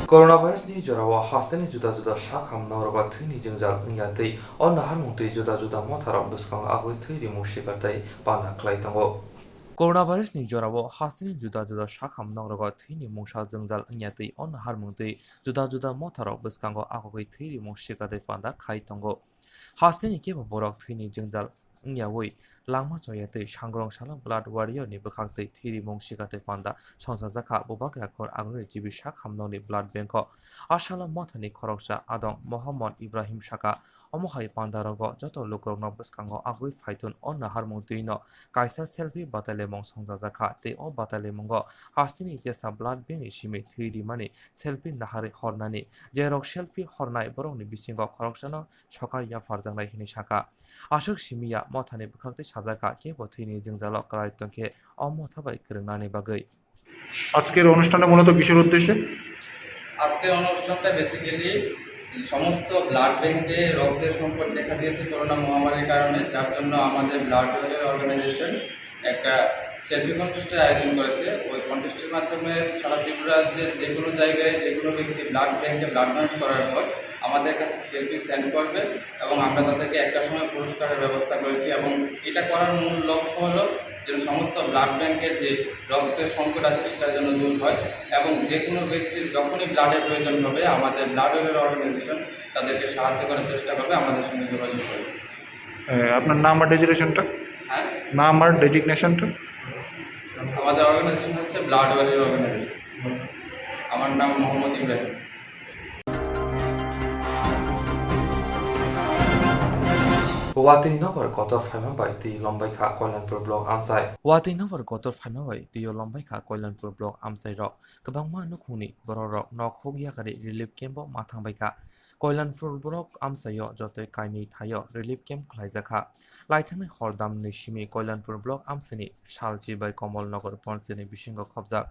Coronavirus ni jorao hasteni juda juda sak hamnokrogo thwini jwngjal wngya tei o naharmung twi juda juda motharok bwskango agwi thwi rimung sikar tei panda khlai tongo. Coronavirus ni jorao hasteni juda juda sak hamnokrogo thwini mungsa jwngjal wngya tei o naharmung twi juda juda motharok bwskango agwi thwi rimung sikar tei panda khai tongo. Hasteni kebo borok thwini jwngjal wngyawi langma choya tei sangrong salo blood warrior ni bwkhak tei thwi rimung sikar tei panda songchajakha. Bubagra khor Agnori G B sak hamnokni blood bank o asalo mothani khoroksa adong Mohammad Ibrahim saka, omo hai pandarogo joto lukurokno bwskango agwi phaithun o naharmung twino kaisa selfie batailaimung songchajakha tei o batailamungo hasteni tesa blood bank ni simi thwi rimani selfie naharwi hornani, jerok selfie hornai borokni bisingo khoroksano sokar yapharjaknai hinwi sakha. Aswk simi ya mothani bwkhak tei sajak kha, kebo thwini jwngjalo kwlai tongkhe o motha bai kwrwngnani bagwi. আজকের অনুষ্ঠানটা মূলত কিসের উদ্দেশ্যে? আজকের অনুষ্ঠানটা বেসিক্যালি সমস্ত ব্লাড ব্যাংকে রক্তের সংকট দেখা দিয়েছে করোনা মহামারীর কারণে, যার জন্য আমাদের ব্লাড ডোনার অর্গানাইজেশন একটা সেলফি কন্টেস্টের আয়োজন করেছে। ওই কন্টেস্টের মাধ্যমে সারা ত্রিপুরা রাজ্যের যে কোনো জায়গায় যে কোনো ব্যক্তি ব্লাড ব্যাংকে ব্লাড ডোনেট করার পর আমাদের কাছে সেলফি সেন্ড করবে এবং আমরা তাদেরকে একটা সময় পুরস্কারের ব্যবস্থা করেছি। এবং এটা করার মূল লক্ষ্য হলো যেন সমস্ত ব্লাড ব্যাংকের যে রক্তের সংকট আছে সেটা যেন দূর হয় এবং যে কোনো ব্যক্তির যখনই ব্লাডের প্রয়োজন হবে আমাদের ব্লাড ডোনার অর্গানাইজেশন তাদেরকে সাহায্য করার চেষ্টা করবে, আমাদের সঙ্গে যোগাযোগ করবে। এ, আপনার নাম আর ডেজিগনেশনটা? হ্যাঁ? নাম আর ডেজিগনেশনটা? আমাদের অর্গানাইজেশন হচ্ছে ব্লাড ওয়ারিয়র অর্গানাইজেশন। আমার নাম মোহাম্মদ Ibrahim. Watwi nobar kotor phaima bai twi lombai kha Koilanpur block amchai. Watwi nobar kotor phaima bai twi lombai kha Koilanpur block amchai rok. Kwbangma nukhungni borok rok nok huk yakari relief camp o ma thangbai kha. Koilanpur block amchaio jotoi kainwi thaio relief camp khlaijak kha. Laithangni hor damni simi Koilanpur block amchaini Salchi bai Komolnagar ponchayatni bisingo khopjak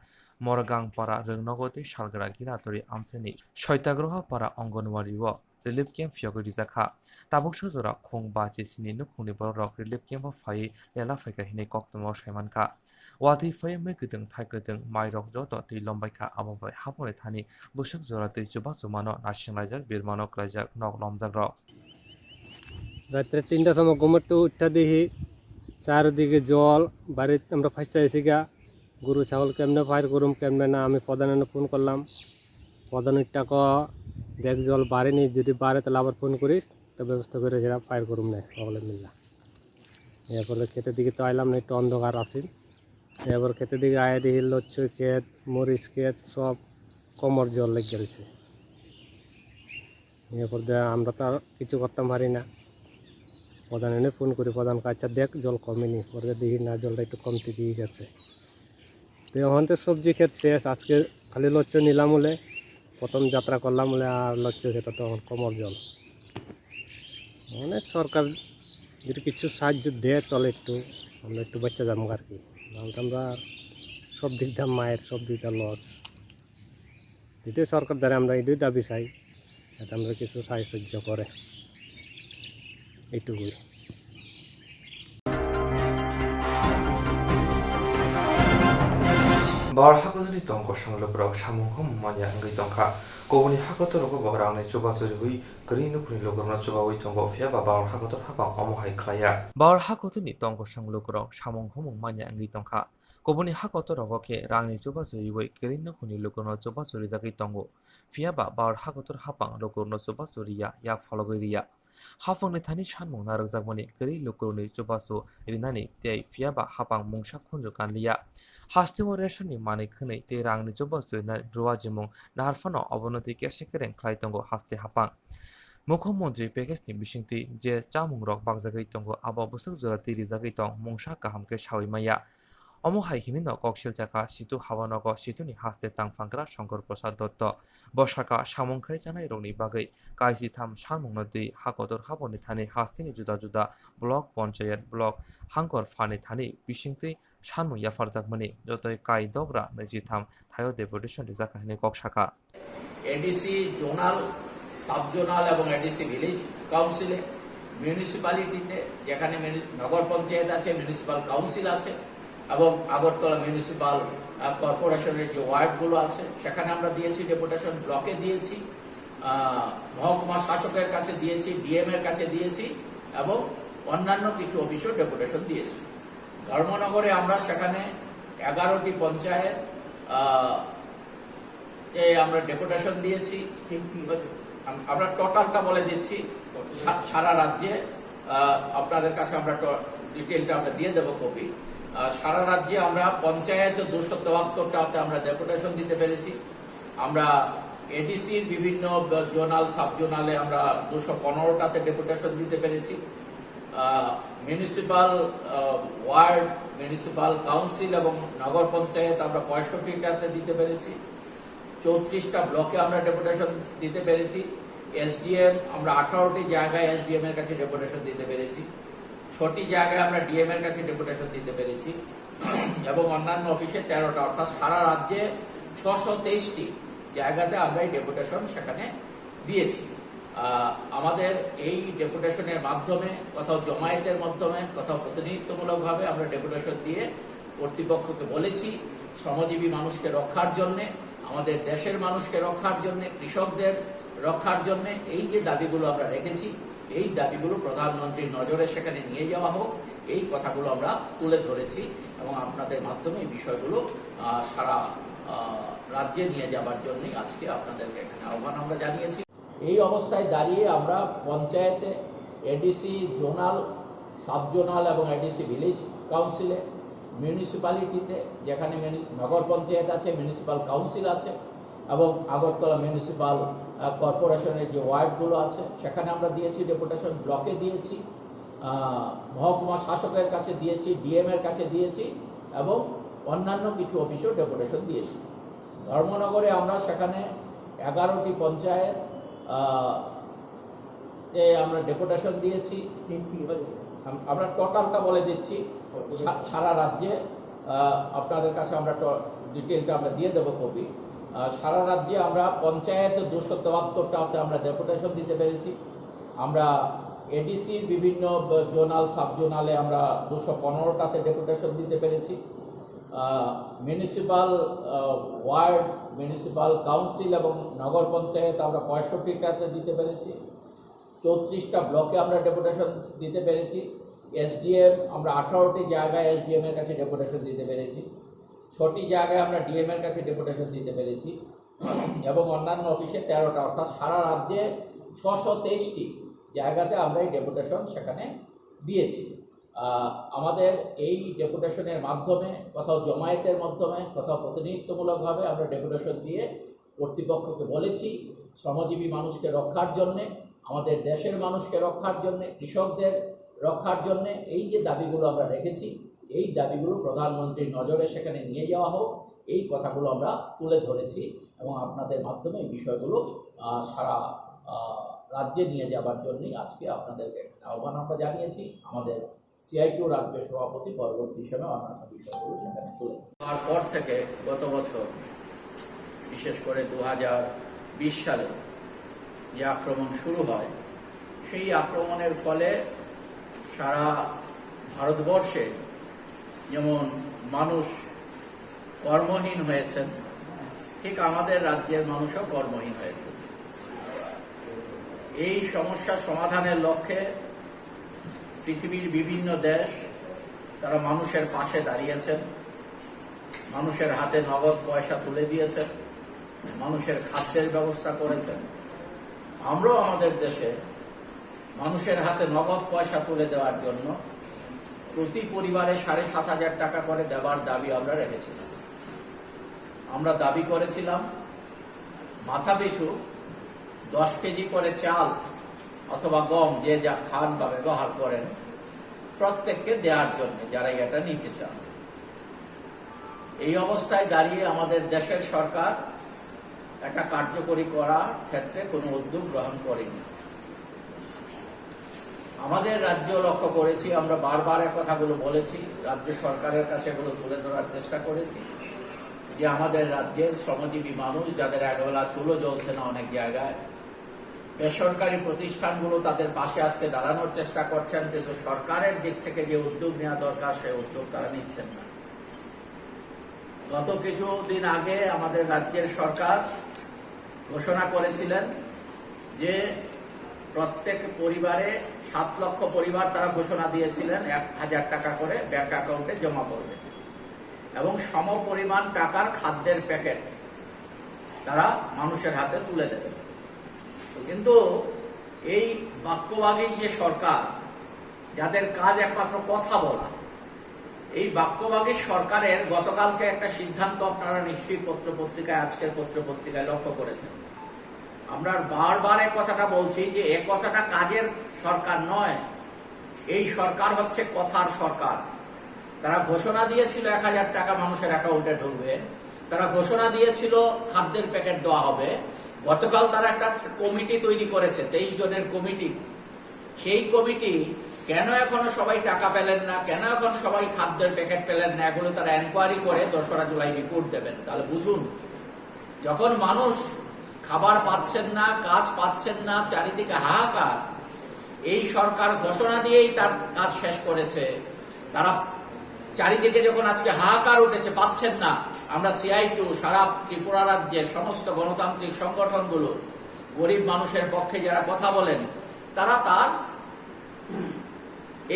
Morgang para Rwngnogo tei Salgra Gilaturi amchaini Soitagroha para Anganwadi o relief camp phiyogwi rijak kha. Tabuksa jora khung ba chisini nukhungni borok rok relief camp o phaiwi lela phaikha hinwi koktwmao saimankha. Watwi phaiwi mui kwtwng thai kwtwng mairok joto twi lombaikha, abo bai haponi thani bwswk jora twi chubachu mano naisinglaijak, birmano klaijak nok lomjakrok. রাত্রে তিনটার সময় ঘুমের তো উঠা দেখি চারিদিকে জল, বাড়িতে আমরা ফাঁসতে আছি গা। গরু ছাগল কেমনে ফায়ার করুম, কেমনে না, আমি প্রধানরে ফোন করলাম। প্রধান ইটা ক, দেখ জল বাড়েনি, যদি বাড়ে তাহলে আবার ফোন করিস, তো ব্যবস্থা করে সেটা ফায়ার করুম না, অবলে মিল্লা। এরপরে ক্ষেতের দিকে তো আইলাম না, একটু অন্ধকার আছে। এবার ক্ষেতের দিকে আয়া দেখি লচ্ছই ক্ষেত, মরিচ ক্ষেত সব কোমর জল লেগে গেছে। এরপর দে আমরা তো আর কিছু করতাম পারি না। প্রধান এনে ফোন করি, প্রধান কয়, "আচ্ছা দেখ, জল কমেনি।" পরে দেখি না, জলটা একটু কমতে দিয়ে গেছে। তো এখন তো সবজি ক্ষেত শেষ, আজকে খালি লচ্ছ নিলাম বলে, প্রথম যাত্রা করলাম বলে, আর লচ্ছ ক্ষেতে তো এখন কোমর জল। মানে সরকার যদি কিছু সাহায্য দেয় তাহলে একটু আমরা একটু বাঁচা যাবো আর কি। নাহলে তো আমরা সব দিক দিয়ে মায়ের, সব দিক দিয়ে লস। যদি সরকার দ্বারা আমরা এটাই দাবি চাই, যাতে আমরা কিছু সাহায্য করে, এইটুকুই। Bahar hakotorni tongkosong lukurok samung humung manya wngwi tongkha. Kubuni hakotorogo bo rangni chubachu riwi kwrwi nukhungni lukurokno chubawi tongo, phiya ba Bahar hakotor haphang omo hai khlaiya. Bahar hakotorni tongkosong lukurok samung humung manya wngwi tongkha. Kubuni hakotorogo khe rangni chubachu riwi kwrwi nukhungni lukurokno chubachu rijagwi tongo. Phiya ba Bahar hakotor haphang lukurokno chubachu riya, yak phologwi riya. Haphangni thani sanmung narwkjakmani kwrwi lukurokni chubachu rinani tei phiya ba haphang mungsa khunju kanliya. Hasteo rationni manwi khwnwi tei rangni chubachu rinani rwajimung nahar phano obono twi kesa kereng khlai tongo haste haphang. Mukhyamantri package ni bisingtwi je chamungrok bakjagwi tongo, abo bwswk jora twi rijagwi tong mungsa kaham khe saui manya. Omo hai hinwi no kok silchakha situ habanogo situni haste tangphangra Shankar Prasad Dotto. Bo sakha samung khai chanai rokni bagwi kaisitham sanmungno twi hakotor haboni thani hasteni juda juda block, ponchayat, block, hangkor phani thani bisingtwi sanmung yapharjakmani jotoi kai dogra naichitham thaio deputation rijak hinwi kok sakha. ADC zonal, sub zonal এবং ADC village কাউন্সিলে, মিউনিসিপ্যালিটিতে, যেখানে মিউনি-, নগর পঞ্চায়েত আছে, municipal council আছে, এবং আগরতলা মিউনিসিপ্যাল কর্পোরেশনের যে ওয়ার্ডগুলো আছে, সেখানে আমরা দিয়েছি ডেপুটেশন, ব্লকে দিয়েছি, আহ, মহকুমা শাসকের কাছে দিয়েছি, ডিএম এর কাছে দিয়েছি এবং অন্যান্য কিছু অফিসেও ডেপুটেশন দিয়েছি। ধর্মনগরে আমরা সেখানে এগারোটি পঞ্চায়েত, আহ, এ আমরা ডেপুটেশন দিয়েছি। আম-, আমরা টোটালটা বলে দিচ্ছি, সা-, সারা রাজ্যে, আহ, আপনাদের কাছে আমরা টো-, ডিটেলটা আমরা দিয়ে দেবো কপি। আহ, সারা রাজ্যে আমরা পঞ্চায়েত দুশো তেহাত্তরটাতে আমরা ডেপুটেশন দিতে পেরেছি। আমরা এডিসির বিভিন্ন জোনাল, সাব জোনালে আমরা দুশো পনেরোটাতে ডেপুটেশন দিতে পেরেছি। আহ, মিউনিসিপ্যাল, আহ, ওয়ার্ড, মিউনিসিপ্যাল কাউন্সিল এবং নগর পঞ্চায়েত আমরা পঁয়ষট্টিটাতে দিতে পেরেছি। চৌত্রিশটা ব্লকে আমরা ডেপুটেশন দিতে পেরেছি। এসডিএম আমরা আঠারোটি জায়গায় এসডিএম এর কাছে ডেপুটেশন দিতে পেরেছি। ছটি জায়গায় আমরা ডিএম এর কাছে ডেপুটেশন দিতে পেরেছি। এবং অন্যান্য অফিসে তেরোটা, অর্থাৎ সারা রাজ্যে ছশো তেইশটি জায়গাতে আমরা এই ডেপুটেশন সেখানে দিয়েছি। আহ, আমাদের এই ডেপুটেশনের মাধ্যমে, কোথাও জমায়েতের মাধ্যমে, কোথাও প্রতিনিধিত্বমূলকভাবে আমরা ডেপুটেশন দিয়ে কর্তৃপক্ষকে বলেছি, শ্রমজীবী মানুষকে রক্ষার জন্যে, আমাদের দেশের মানুষকে রক্ষার জন্যে, কৃষকদের রক্ষার জন্যে এই যে দাবিগুলো আমরা রেখেছি, এই দাবিগুলো প্রধানমন্ত্রীর নজরে সেখানে নিয়ে যাওয়া হোক, এই কথাগুলো আমরা তুলে ধরেছি এবং আপনাদের মাধ্যমে এই বিষয়গুলো, আহ, সারা, আহ, রাজ্যে নিয়ে যাবার জন্যই আজকে আপনাদেরকে এখানে আহ্বান আমরা জানিয়েছি। এই অবস্থায় দাঁড়িয়ে আমরা পঞ্চায়েতে, এডিসি, জোনাল, সাব জোনাল এবং এডিসি ভিলেজ কাউন্সিলে, মিউনিসিপ্যালিটিতে, যেখানে মিউনি-, নগর পঞ্চায়েত আছে, মিউনিসিপ্যাল কাউন্সিল আছে এবং আগরতলা মিউনিসিপ্যাল, আহ, কর্পোরেশনের যে ওয়ার্ডগুলো আছে, সেখানে আমরা দিয়েছি ডেপুটেশন, ব্লকে দিয়েছি, আহ, মহকুমা শাসকের কাছে দিয়েছি, ডিএম এর কাছে দিয়েছি এবং অন্যান্য কিছু অফিসেও ডেপুটেশন দিয়েছি। ধর্মনগরে আমরা সেখানে এগারোটি পঞ্চায়েত, আহ, তে আমরা ডেপুটেশন দিয়েছি। আম-, আমরা টোটালটা বলে দিচ্ছি, সা-, সারা রাজ্যে, আহ, আপনাদের কাছে আমরা টো-, ডিটেলটা আমরা দিয়ে দেবো কপি। আহ, সারা রাজ্যে আমরা পঞ্চায়েত দুশো তেহাত্তরটাতে আমরা ডেপুটেশন দিতে পেরেছি। আমরা এডিসির বিভিন্ন ব-, জোনাল, সাব জোনালে আমরা দুশো পনেরোটাতে ডেপুটেশন দিতে পেরেছি। আহ, মিউনিসিপ্যাল, আহ, ওয়ার্ড, মিউনিসিপ্যাল কাউন্সিল এবং নগর পঞ্চায়েত আমরা পঁয়ষট্টিটাতে দিতে পেরেছি। চৌত্রিশটা ব্লকে আমরা ডেপুটেশন দিতে পেরেছি। এসডিএম আমরা আঠারোটি জায়গায় এসডিএম এর কাছে ডেপুটেশন দিতে পেরেছি। ছটি জায়গায় আমরা ডিএম এর কাছে ডেপুটেশন দিতে পেরেছি। এবং অন্যান্য অফিসে তেরোটা, অর্থাৎ সারা রাজ্যে ছশো তেইশটি জায়গাতে আমরা এই ডেপুটেশন সেখানে দিয়েছি। আহ, আমাদের এই ডেপুটেশনের মাধ্যমে, কোথাও জমায়েতের মাধ্যমে, কোথাও প্রতিনিধিত্বমূলকভাবে আমরা ডেপুটেশন দিয়ে কর্তৃপক্ষকে বলেছি, শ্রমজীবী মানুষকে রক্ষার জন্যে, আমাদের দেশের মানুষকে রক্ষার জন্যে, কৃষকদের রক্ষার জন্যে এই যে দাবিগুলো আমরা রেখেছি, এই দাবিগুলো প্রধানমন্ত্রীর নজরে সেখানে নিয়ে যাওয়া হোক, এই কথাগুলো আমরা তুলে ধরেছি এবং আপনাদের মাধ্যমে এই বিষয়গুলো, আহ, সারা, আহ, রাজ্যে নিয়ে যাবার জন্যই আজকে আপনাদেরকে এখানে আহ্বান আমরা জানিয়েছি। আমাদের সিআইটিউ রাজ্য সভাপতি পরবর্তী সময়ে অন্যান্য বিষয়গুলো সেখানে তুলে ধরব। তারপর থেকে গত বছর, বিশেষ করে দু হাজার বিশ সালে যে আক্রমণ শুরু হয়, সেই আক্রমণের ফলে সারা ভারতবর্ষে যেমন মানুষ কর্মহীন হয়েছেন, ঠিক আমাদের রাজ্যের মানুষও কর্মহীন হয়েছে। এই সমস্যা সমাধানের লক্ষ্যে পৃথিবীর বিভিন্ন দেশ, তারা মানুষের পাশে দাঁড়িয়েছেন, মানুষের হাতে নগদ পয়সা তুলে দিয়েছেন, মানুষের খাদ্যের ব্যবস্থা করেছেন। আমরাও আমাদের দেশে মানুষের হাতে নগদ পয়সা তুলে দেওয়ার জন্য প্রতি পরিবারে সাড়ে সাত হাজার টাকা করে দেবার দাবি আমরা রেখেছিলাম। আমরা দাবি করেছিলাম মাথাপিছু দশ কেজি করে চাল অথবা গম, যে যা খান বা ব্যবহার করেন, প্রত্যেককে দেওয়ার জন্য, যারা এটা নিতে চান। এই অবস্থায় দাঁড়িয়ে আমাদের দেশের সরকার এটা কার্যকরী করার ক্ষেত্রে কোনো উদ্যোগ গ্রহণ করেনি। আমাদের রাজ্য লক্ষ্য করেছি, আমরা বারবার এ কথাগুলো বলেছি, রাজ্য সরকারের কাছে এগুলো তুলে ধরার চেষ্টা করেছি যে আমাদের রাজ্যের শ্রমজীবী মানুষ, যাদের একবেলা চুলো জ্বলছে না অনেক জায়গায়, বেসরকারি প্রতিষ্ঠানগুলো তাদের পাশে আজকে দাঁড়ানোর চেষ্টা করছেন, কিন্তু সরকারের দিক থেকে যে উদ্যোগ নেওয়া দরকার, সেই উদ্যোগ তারা নিচ্ছেন না। গত কিছুদিন আগে আমাদের রাজ্যের সরকার ঘোষণা করেছিলেন যে প্রত্যেক পরিবারে সাত লক্ষ পরিবার তারা ঘোষণা দিয়েছিলেন এক হাজার টাকা করে ব্যাংক অ্যাকাউন্টে জমা করবে এবং সম পরিমাণ টাকার খাদ্যের প্যাকেট তারা মানুষের হাতে তুলে দেবে। কিন্তু এই বাক্যবাগী যে সরকার, যাদের কাজ একমাত্র কথা বলা, এই বাক্যবাগী সরকারের গতকালকে একটা সিদ্ধান্ত আপনারা নিশ্চয়ই পত্র পত্রিকায়, আজকের পত্র পত্রিকায় লক্ষ্য করেছেন। আমরা বারবার এ কথাটা বলছি যে এ কথাটা কাজের সরকার নয়, এই সরকার হচ্ছে কথার সরকার। তারা ঘোষণা দিয়েছিল এক হাজার টাকা মানুষের অ্যাকাউন্টে ঢুকবে, তারা ঘোষণা দিয়েছিল খাদ্যের প্যাকেট দেওয়া হবে। গতকাল তারা একটা কমিটি তৈরি করেছে, তেইশ জনের কমিটি। সেই কমিটি কেন এখনো সবাই টাকা পেলেন না, কেন এখন সবাই খাদ্যের প্যাকেট পেলেন না, এগুলো তারা এনকোয়ারি করে দোসরা জুলাই রিপোর্ট দেবেন। তাহলে বুঝুন, যখন মানুষ খাবার পাচ্ছেন না, কাজ পাচ্ছেন না, চারিদিকে হাহাকার, এই সরকার ঘোষণা দিয়েই তার কাজ শেষ করেছে। তারা চারিদিকে যখন আজকে হাহাকার উঠেছে, পাচ্ছেন না, আমরা সিআইটিউ সারা ত্রিপুরা রাজ্যের সমস্ত গণতান্ত্রিক সংগঠনগুলো, গরিব মানুষের পক্ষে যারা কথা বলেন, তারা তার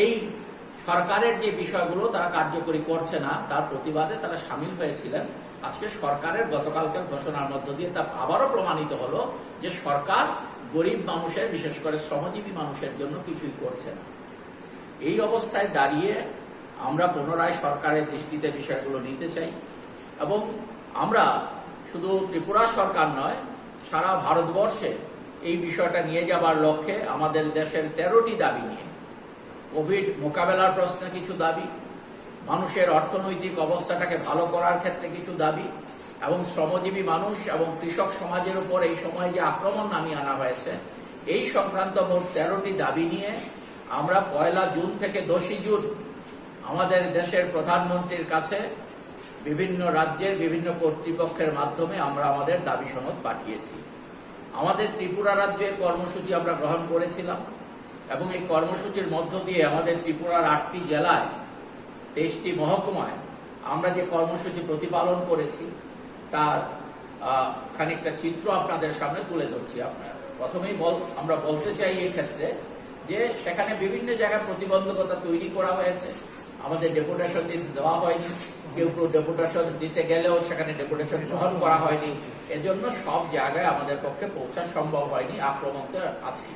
এই সরকারের যে বিষয়গুলো তারা কার্যকরী করছে না, তার প্রতিবাদে তারা সামিল হয়েছিলেন। আজকে সরকারের গতকালকের ঘোষণার মধ্য দিয়ে তা আবারও প্রমাণিত হলো যে সরকার গরিব মানুষের, বিশেষ করে শ্রমজীবী মানুষের জন্য কিছুই করছে না। এই অবস্থায় দাঁড়িয়ে আমরা পুনরায় সরকারের দৃষ্টিতে বিষয়গুলো নিতে চাই এবং আমরা শুধু ত্রিপুরা সরকার নয়, সারা ভারতবর্ষে এই বিষয়টা নিয়ে যাবার লক্ষ্যে আমাদের দেশের তেরোটি দাবি নিয়ে কোভিড মোকাবেলার প্রশ্নে কিছু দাবি, মানুষের অর্থনৈতিক অবস্থাটাকে ভালো করার ক্ষেত্রে কিছু দাবি এবং শ্রমজীবী মানুষ এবং কৃষক সমাজের উপর এই সময় যে আক্রমণ নামিয়ে আনা হয়েছে, এই সংক্রান্ত মোট তেরোটি দাবি নিয়ে আমরা পয়লা জুন থেকে দশই জুন আমাদের দেশের প্রধানমন্ত্রীর কাছে বিভিন্ন রাজ্যের বিভিন্ন কর্তৃপক্ষের মাধ্যমে আমরা আমাদের দাবি সনদ পাঠিয়েছি। আমাদের ত্রিপুরা রাজ্যে কর্মসূচি আমরা গ্রহণ করেছিলাম এবং এই কর্মসূচির মধ্য দিয়ে আমাদের ত্রিপুরার আটটি জেলায়, তেইশটি মহকুমায় আমরা যে কর্মসূচি প্রতিপালন করেছি, তার, আহ, খানিকটা চিত্র আপনাদের সামনে তুলে ধরছি। আপনার প্রথমেই বল-, আমরা বলতে চাই এই ক্ষেত্রে যে সেখানে বিভিন্ন জায়গায় প্রতিবন্ধকতা তৈরি করা হয়েছে, আমাদের ডেপুটেশন দেওয়া হয়নি, কেউ কেউ ডেপুটেশন দিতে গেলেও সেখানে ডেপুটেশন গ্রহণ করা হয়নি। এজন্য সব জায়গায় আমাদের পক্ষে পৌঁছা সম্ভব হয়নি, আক্রমণ তো আছেই।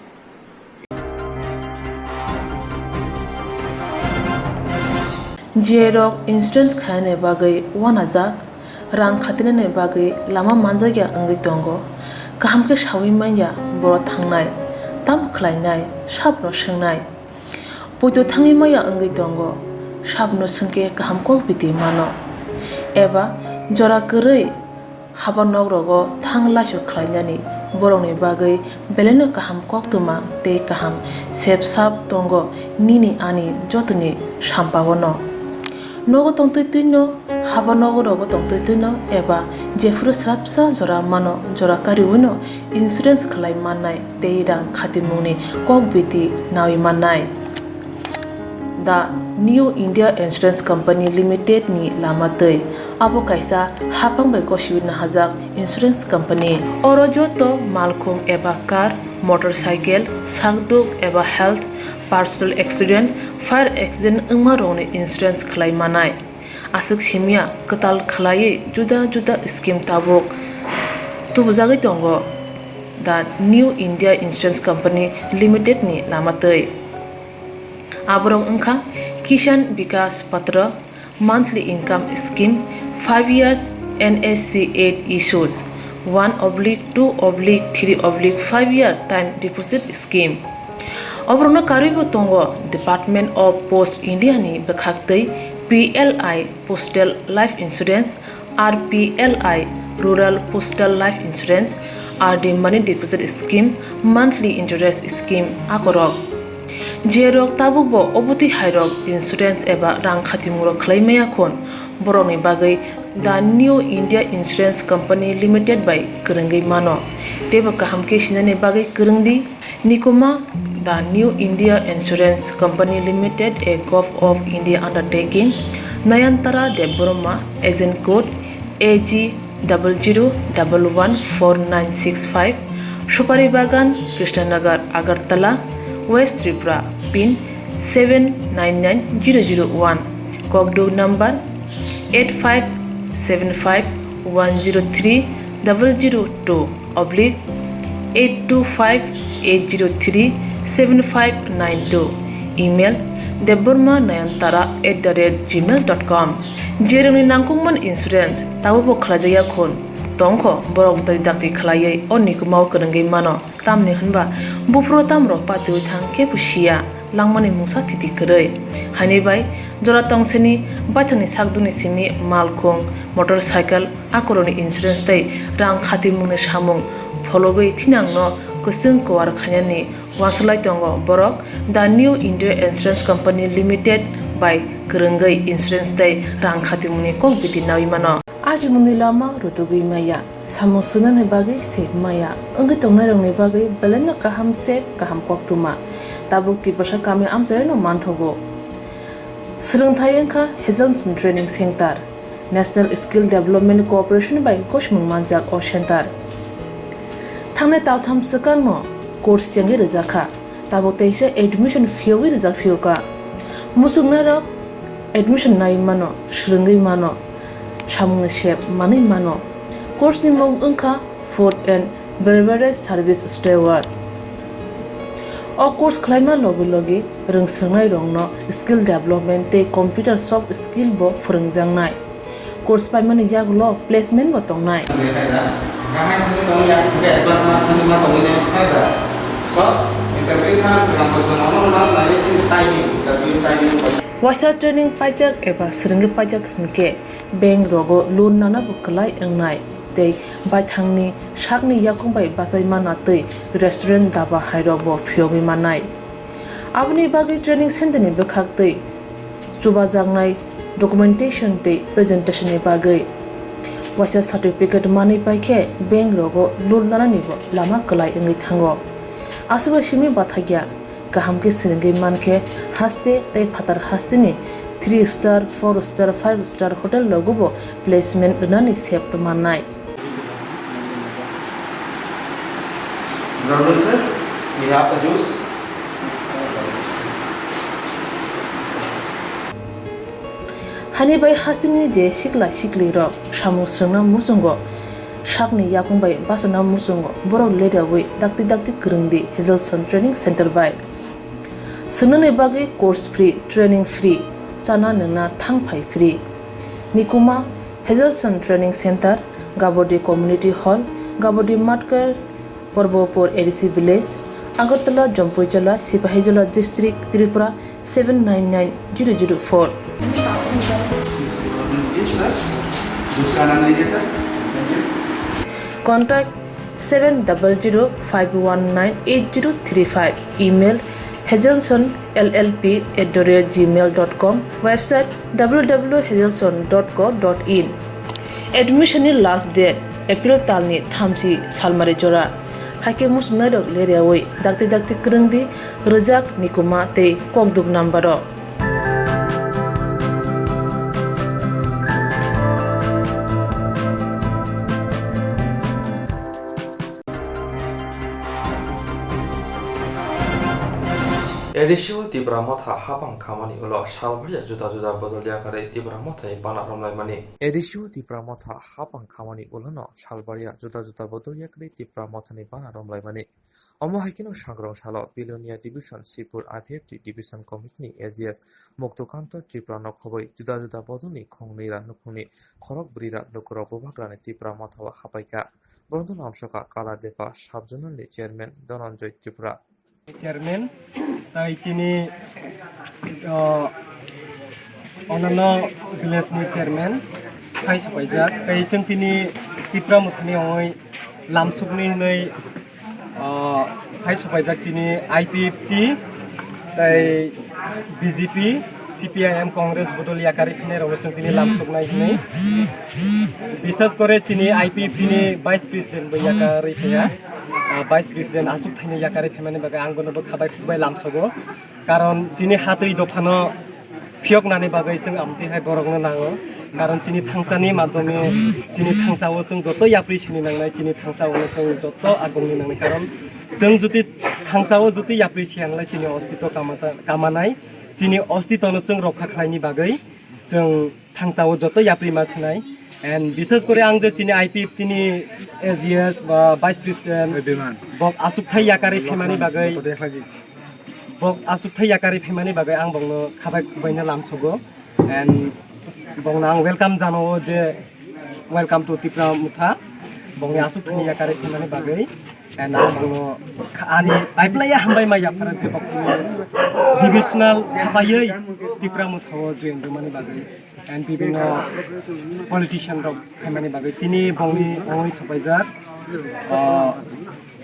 J rok insurance khaina bagwi uanajak, rang khatinani bagwi lama manjakya wngwi tongo. Kaham khe saui manya borok thangnai, tamo khlainai, sabno swngnai. Poito thangwi maya wngwi tongo, sabno swngkhe kaham kok biti mano. Eba jora kwrwi haba nok rogo thang laisu khlainani borokni bagwi belaino kaham koktwma tei kaham sep sap tongo nini ani jotoni sampao no. Nogo tongtwi twino, haba nogo rogo tongtwi twino eba jephuru swrapsa jora mano jora kariwino insurance khlai mannai tei rang khatimungni kok biti nawi mannai. The New India Insurance Company Limited ni lama twi. Abo kaisa hapang bai gosiwi nahajak insurance company. Oro joto malkhung eba car, motorcycle, sakduk eba health, personal accident, fire accident wngma rokni insurance khlai manai. Aswk simya kwtal khlaiwi juda juda scheme tabuk tubujagwi tongo the New India Insurance Company Limited ni lama twi. Aborok wngkha Kisan Vikas Patra, monthly income scheme, five years N S C eight issues, one oblique two oblique three oblique five year time deposit scheme. Oborokno karwibo tongo Department of Post India ni bwkhaktwi P L I Postal Life Insurance, R P L I Rural Postal Life Insurance, R D Money Deposit Scheme, Monthly Interest Scheme akorok. Jerok tabukbo obotwi hairok insurance eba rang khatimungrok khlai maya khun, borokni bagwi The New India Insurance Company Limited bai kwrwngwi mano, teibo kaham khe sinani bagwi kwrwngdi. Nikuma, The New India Insurance Company Limited, a Govt of India undertaking, Nayantara Debbarma, Agent Code, A G double zero double one four nine six five, Supari Bagan, Krishnanagar, Agartala, West Tripura, pin seven nine nine zero zero one, Kokduk number eight five seven five one zero three double zero two oblique eight two five eight zero three seven five nine two, email debbarma nayantara at the rate gmail dot com. Jerwngni nangkukmani insurance tabukbo khlaijakya khun tongkho, borok dai dakti khlaiwi o nikumao kwrwngwi mano, tamni hwnba buphuru tamrok patiwi thang kebo siya, langmani mungsa thiti kwrwi. Haini bai jora tongseni baithangni sakduni simi malkhung, motorcycle, akorokni insurance tei rang khatimungni samung phologwi thinangno kwchwng kuar khainani uansuk lai tongo borok The New India Insurance Company Limited bai kwrwngwi insurance tei rang khatimungni kok biti naui mano. Ajimungni lama rutugwi maya, samung swngnani bagwi sep maya, wngwi tongnairokni bagwi belaino kaham sep, kaham koktwma. Tabuk Tiprasa kami amchaino manthogo. Swrwngthai wngkha Hazelson Training Center. National Skill Development Corporation bai gosimung manjak o center. Thangnai taltham swkangno course chengwi rwjakha, tabuk teisa admission phiyogwi rwjak phiyokha. Muchungnairok admission naiwi mano, swrwngwi mano, samungni sep manwi mano. Course ni mung wngkha Food and Beverage Service Steward. O course khlaima logi logi rwngswrwngnairokno skill development tei computer soft skill bo phwrwngjaknai. Course paimani yagulo placement bo tongnai. Waisa training paijak eba swrwngwi paijak hwnkhe bank rogo loan nana bo kwlai wngnai tei baithangni sakni yakung bai bachai mana tei restaurant, daba hairok bo phiyogwi mannai. Aboni bagwi training center ni bwkhak tei chubajaknai documentation tei presentation ni bagwi waisa certificate manwi paikhe bank rogo loan nanani bo lama kwlai wngwi thango. Aswkbai simi bathakya. Kaham khe swrwngwi mankhe, haste tei phatar hasteni three star, four star, five star hotel rogo bo placement rwnani sep mannai. Brother sir, we have a juice. Hani bai hasteni je sikla siklirok samung swrwngna muchungo, sakni yakung bai bachana muchungo, borok ledaui dakti dakti kwrwngdi Hazelson Training Center bai. Swngnani bagwi course free, training free, chana nwngna thang phai free. Nikuma Hazelson Training Center, Gabodi Community Hall, Gabodi Matkar, Porbopur A D C Village, Agartala, Jampuijala, Sipahijola District, Tripura seven nine nine zero zero four. Contact seven double zero five one nine eight zero three five. Email hazelson L L P at the rate gmail dot com. Website W W W hazelson dot co dot in. Admission ni last date April talni thamchi salmari jora. Haikhe muchungnairok leriaui dakti dakti kwrwngdi rwjak nikuma tei kokduk number o. A D C o Tipra Motha hapang khamani ulo salbari juda juda bodol yakarwi Tipra Mothani bana romlaimani. A D C o Tipra Motha hapang khamani ulono salbari juda juda bodol yakarwi Tipra Mothani bana romlaimani. Omo hai kheno sangrong salo Bilonia Division, Sibur I P F T Division Committee ni A G S Muktukanta Tripura no khoboi juda juda bodol ni khongnwi ra nukhungni khorok bwrwi ra lukurok bubagrani Tipra Motha o hapaikha. Borokno lamsoka Kala Depa Sub Zonal ni Chairman Dhananjoy Tripura. Chairman, tai chini, o, onano village ni chairman, hai sopaijak. Tai chwng tini Tipra Mothani ongoi lamsukni hinoi, o, hai sopaijak chini I P F T, tai B J P, C P I M, Congress bodol yakarwi phinai rokno chwng tini lamsuknai hinwi. Bisas kore chini I P F T ni Vice President bo yakarwi phaiya. Ah, Vice President aswk thaini yakarwi phaimani bagwi ang bono bo khabai khukbai lamsogo. Karon chini hatwi dophano phiyoknani bagwi chwng amtwi hai borokno nango. Karon chini thangsani madhyome chini thangsao chwng joto yapri sini nangnai, chini thangsao chwng joto agongni nangnai. Karon chwng jodi thangsao jodi yapri siyanglai chini ostito kamata-, kamanai, chini ostitono chwng rokha khlaini bagwi chwng thangsao joto yapri ma sinai. And bishes kore ang je chini I P F T ni A G S ba Vice President bok aswk thai yakarwi phaimani bagwi, bok aswk thai yakarwi phaimani bagwi ang bongno khabai khubaino lamsogo. And bongno ang welcome janao je, "Welcome to Tipra Motha." Bongni aswk thani yakarwi phaimani bagwi. And ang bongno kha-, ani paiplaiya hambai ma yaphara je bok divisional sapaiwi Tipra Motha o join rwmani bagwi. And bibinno politician rok phaimani bagwi tini bongni ongwi sopaijak, ah,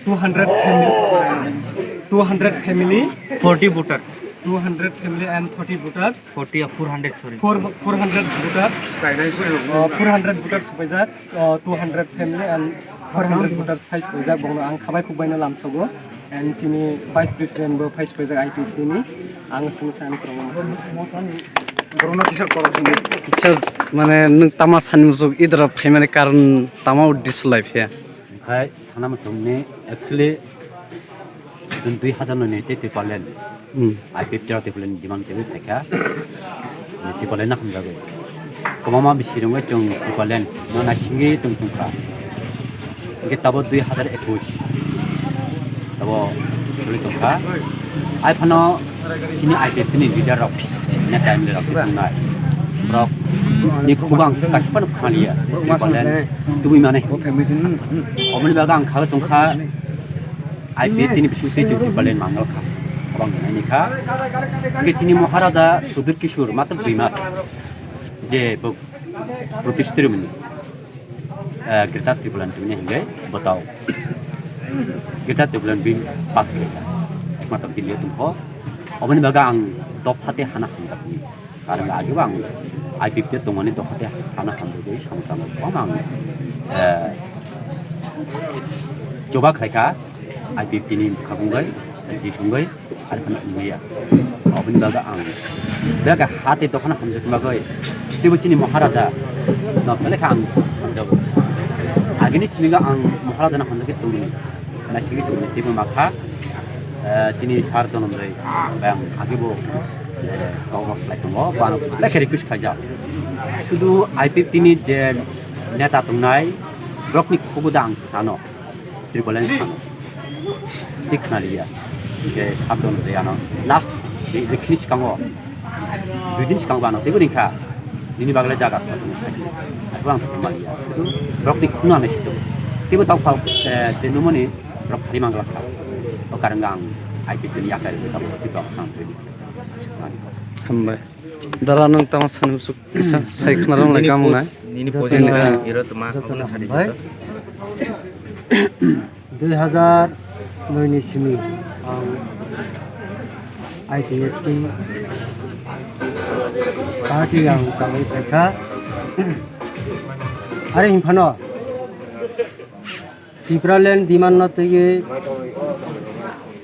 two hundred family, two hundred family, forty voters. Two hundred family and forty voters. Forty, uh, four hundred, sorry. Four, four hundred voters. Uh, four hundred voters sopaijak, uh, two hundred family and four hundred voters phai sopaijak. Bongno ang khabai khukbaino lamsogo. And chini Vice President bo phai sopaijak I P F T ni. Ang sini sani promo. Sir, mane nwng tama sani musuk idra phaimani karon tama uddesho lai phiya? Khai sana musuk ni actually June dui hazar noi ni tei Tipraland. Hmm. I P F T rok Tipraland demand tebwi phaikha. Tipraland na hamjagwi. Kwbangma bisi rwngwi chwng Tipraland no naisingwi tong tongkha. Hwnkhe tabo dui hazar ekush tabo soli tongkha. Ai phano chini I P F T ni leader rok, neta M L A rok tei tongnai. Borok ni khubang kaisa phano khaliya. Tipraland tubui mani. Oboni bagwi ang kha chwngkha. I P F T ni bisingtwi chwng Tipraland manglokha. Kwbang hwnwi kha. Hwnkhe chini Maharaja Tudur Kishore matwk dui mas je bo protest rwmani, eh, Greater Tipraland tongmani hwnkhe bwtao Greater Tipraland Bill pass khlaikha. Ekmatro Delhi o tongkho. Oboni bagwi ang dopha tei hana hamjakmani. Karon age bo ang I P F T tongmani dopha tei hana hamjagwi samung tangwi kwbangma ang, eh, choba khlaikha I P F T ni bwkha bungwi, jisungwi, ari phano wngya. Oboni bagwi ang bega ha tei dophano hamjakma bagwi teibo chini Maharaja no belai khe ang hamjago. Agini simi ang Maharaja no hamjakhe tongmani, naisingwi tongmani teibo makha, eh, chini sir Dhananjay bai ang age bo, eh, kok rok slai tongo, bo ano belai khe request khaijak. Sudu I P F T ni je neta tongnai, borokni khugo da ang khnano, Tipraland khnano. Tei khnaliya. Je sir Dhananjay ano last election ni swkango, dui din swkango ano teibo ringkha, nini bagwi jaga kho tongkha. Ako ang khe maliya. Sudu borokni khungno ano situ. Teibo tok phal, eh, je numani borok phari manglak kha. O karang ang I P F T ni yakarwi tabuk Tipra Motha ang chini. Hambai. Dara nwng tama sani musuk kisa sai khna rang lai Nini kamung post, nai. Nini position, eh, iro toma, obono sadi joto. Dui hazar noi ni simi ang I P F T party ang tangwi phaikha. Are hinphano Tipraland demand no twiwi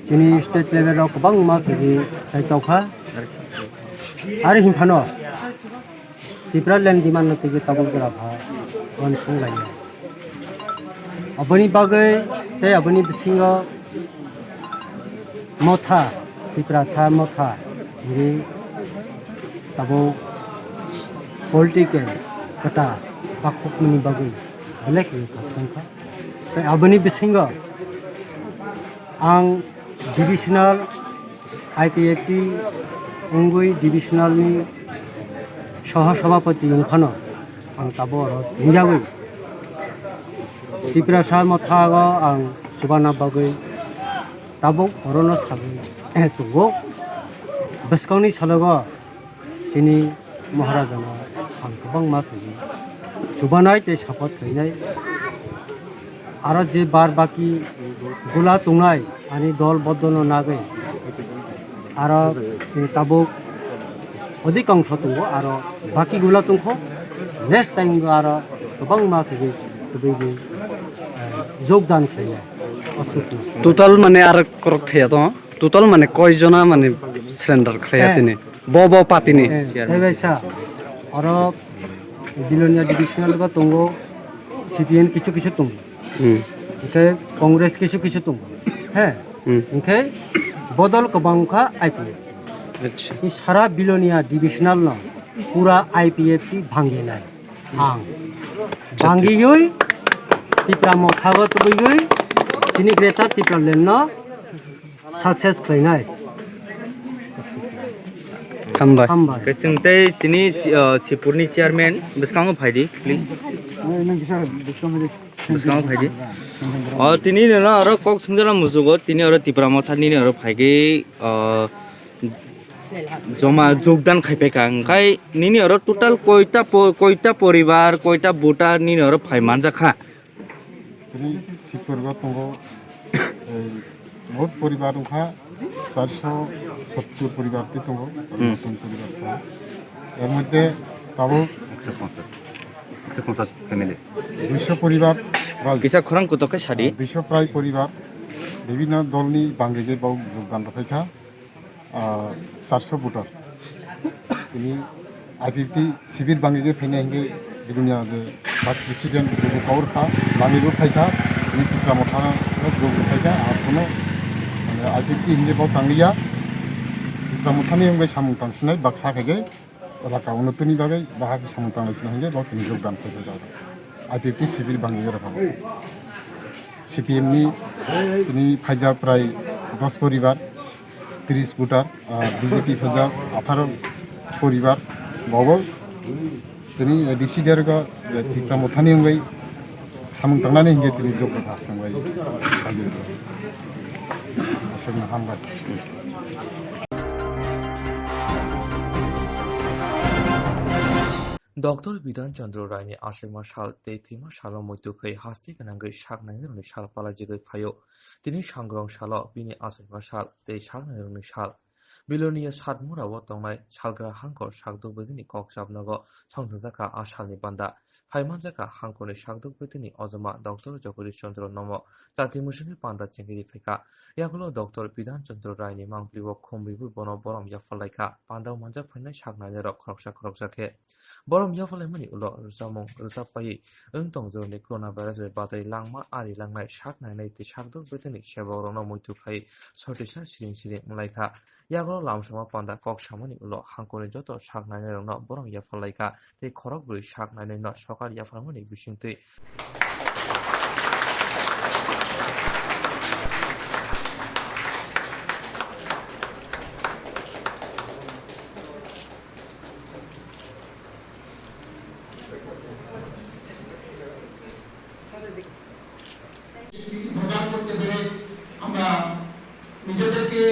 chini state level o kwbangma khebi saitokha. Are hinphano Tipraland demand no twiwi tabuk jora pha uansuk lainai. Aboni bagwi tei aboni bisingo Motha, Tiprasa Motha hinwi tabuk political kwta bakhukmani bagwi belai kheno khakchangkha. Tei aboni bisingo ang divisional I P F T wngwi divisional ni soho sobhapati wngphano ang tabuk oro tongjagwi Tiprasa Mothago ang chubana bagwi tabuk orono sagwi tongo. Bwskangni salogo chini Maharajano ang kwbangma khaidi chubanai tei support khainai. Aro je bar baki gula tongnai ani dol bodolno nagwi aro tabuk odhikangso tongo, aro baki gula tongkho, next time aro kwbangma khaidi tubui jogdan khainai. Aswk. Total mane aro korok thaya to? Total mane koi jona mane surrender khlaiya tini? Bo bo party ni. Eh, tei bai sa, oro Bilonia divisional go tongo, C P M kisu kisu tongo. Hmm. Hingke Congress kisu kisu tongo. He? Hmm. Hingke bodol kwbang kha I P F. Acha. I sara Bilonia divisional no pura I P F ti bhanginai. Ang. Acha, acha. Bhangiwi Tipra Motha go twiwi chini Greater Tipraland no success khlainai. Hambai. Hambai. Khe chwng tei tini, uh, Sipurni chairman bwskango phaidi, please. Bwskango phaidi. O tini no aro kok swngjala musugo, tini aro Tipra Motha nini aro phaigwi, uh, joma jogdan khaipaikha. Hwnkhe nini aro total koita po-, koita poribar, koita voter nini aro phai manjakha? Chini Sipurgo tongo, ei, moot poribar wngkha charso sottur poribar twi tongo, Hmm. notun poribar song. Er moddhe tabuk Ekso ponchas, ekso ponchas family. Duiso poribar, prai Kisa khorang kutok khe sadi. Duiso prai poribar, bibhinno dolni bangwi je bau jogdan rwphaikha. Ah, charso voter. Tini I P F T sibir bangwi je phainai hingke Bilonia je vice president Bubu Kaur kha, bangwi bo phaikha, tini Tipra Motha no jogo phaikha, ar kono, mane, I P F T hingke bo tangliya, Tipra Motha ni wngwi samung tangsinai baksa khaikhe, elaka unotoni bagwi bahai khe samung tanglai sina hingke bo tini jogdan khaikha. I P F T sibir bangwi rwkha bo. C P M ni tini phaijak prai dos poribar, tris voter, ah, B J P phaijak atharo poribar, bobo chini A D C derga, eh, Tipra Mothani wngwi samung tangnani hingke tini jogda songwi khaidi. Aswkno hambai. Doctor Bidhan Chandra Rai ni aswkma sal tei thwima salo muitu khai haste gwnangwi sak nainai rokni sal palajagwi phaio. Tini sangrong salo bini aswkma sal tei sak nainai rokni sal. Bilonia Satmura o tongnai salgra hangkor sakduk begini kok chapnogo songchajakha a salni banda. Phaimanjakha hangkorni sakduk begini ojoma Doctor Jagadish Chandra Nomo chati musingni panda chengkiri phaikha. Yagulo Doctor Bidhan Chandra Rai ni mangpili o khumriwi bono borom yapharlaikha. Panda o manjak phainai sak nainai rok khoroksa khoroksa khe. Borom yaphalaimani ulo rwchapmung rwchap paiwi wng tong jorani coronavirus bai batwi langma ari langnai sak nainai tei sakduk betani sebok rokno muitu khai sotisa siring siring wnglaikha. Yagulo lamsama panda kok samani ulo hangkorni joto sak nainai rokno borom yaphalaikha tei khorok bwrwi sak nainai no sokar yapharmani bisingtwi স্বীকৃতি প্রদান করতে পেরে আমরা নিজেদেরকে,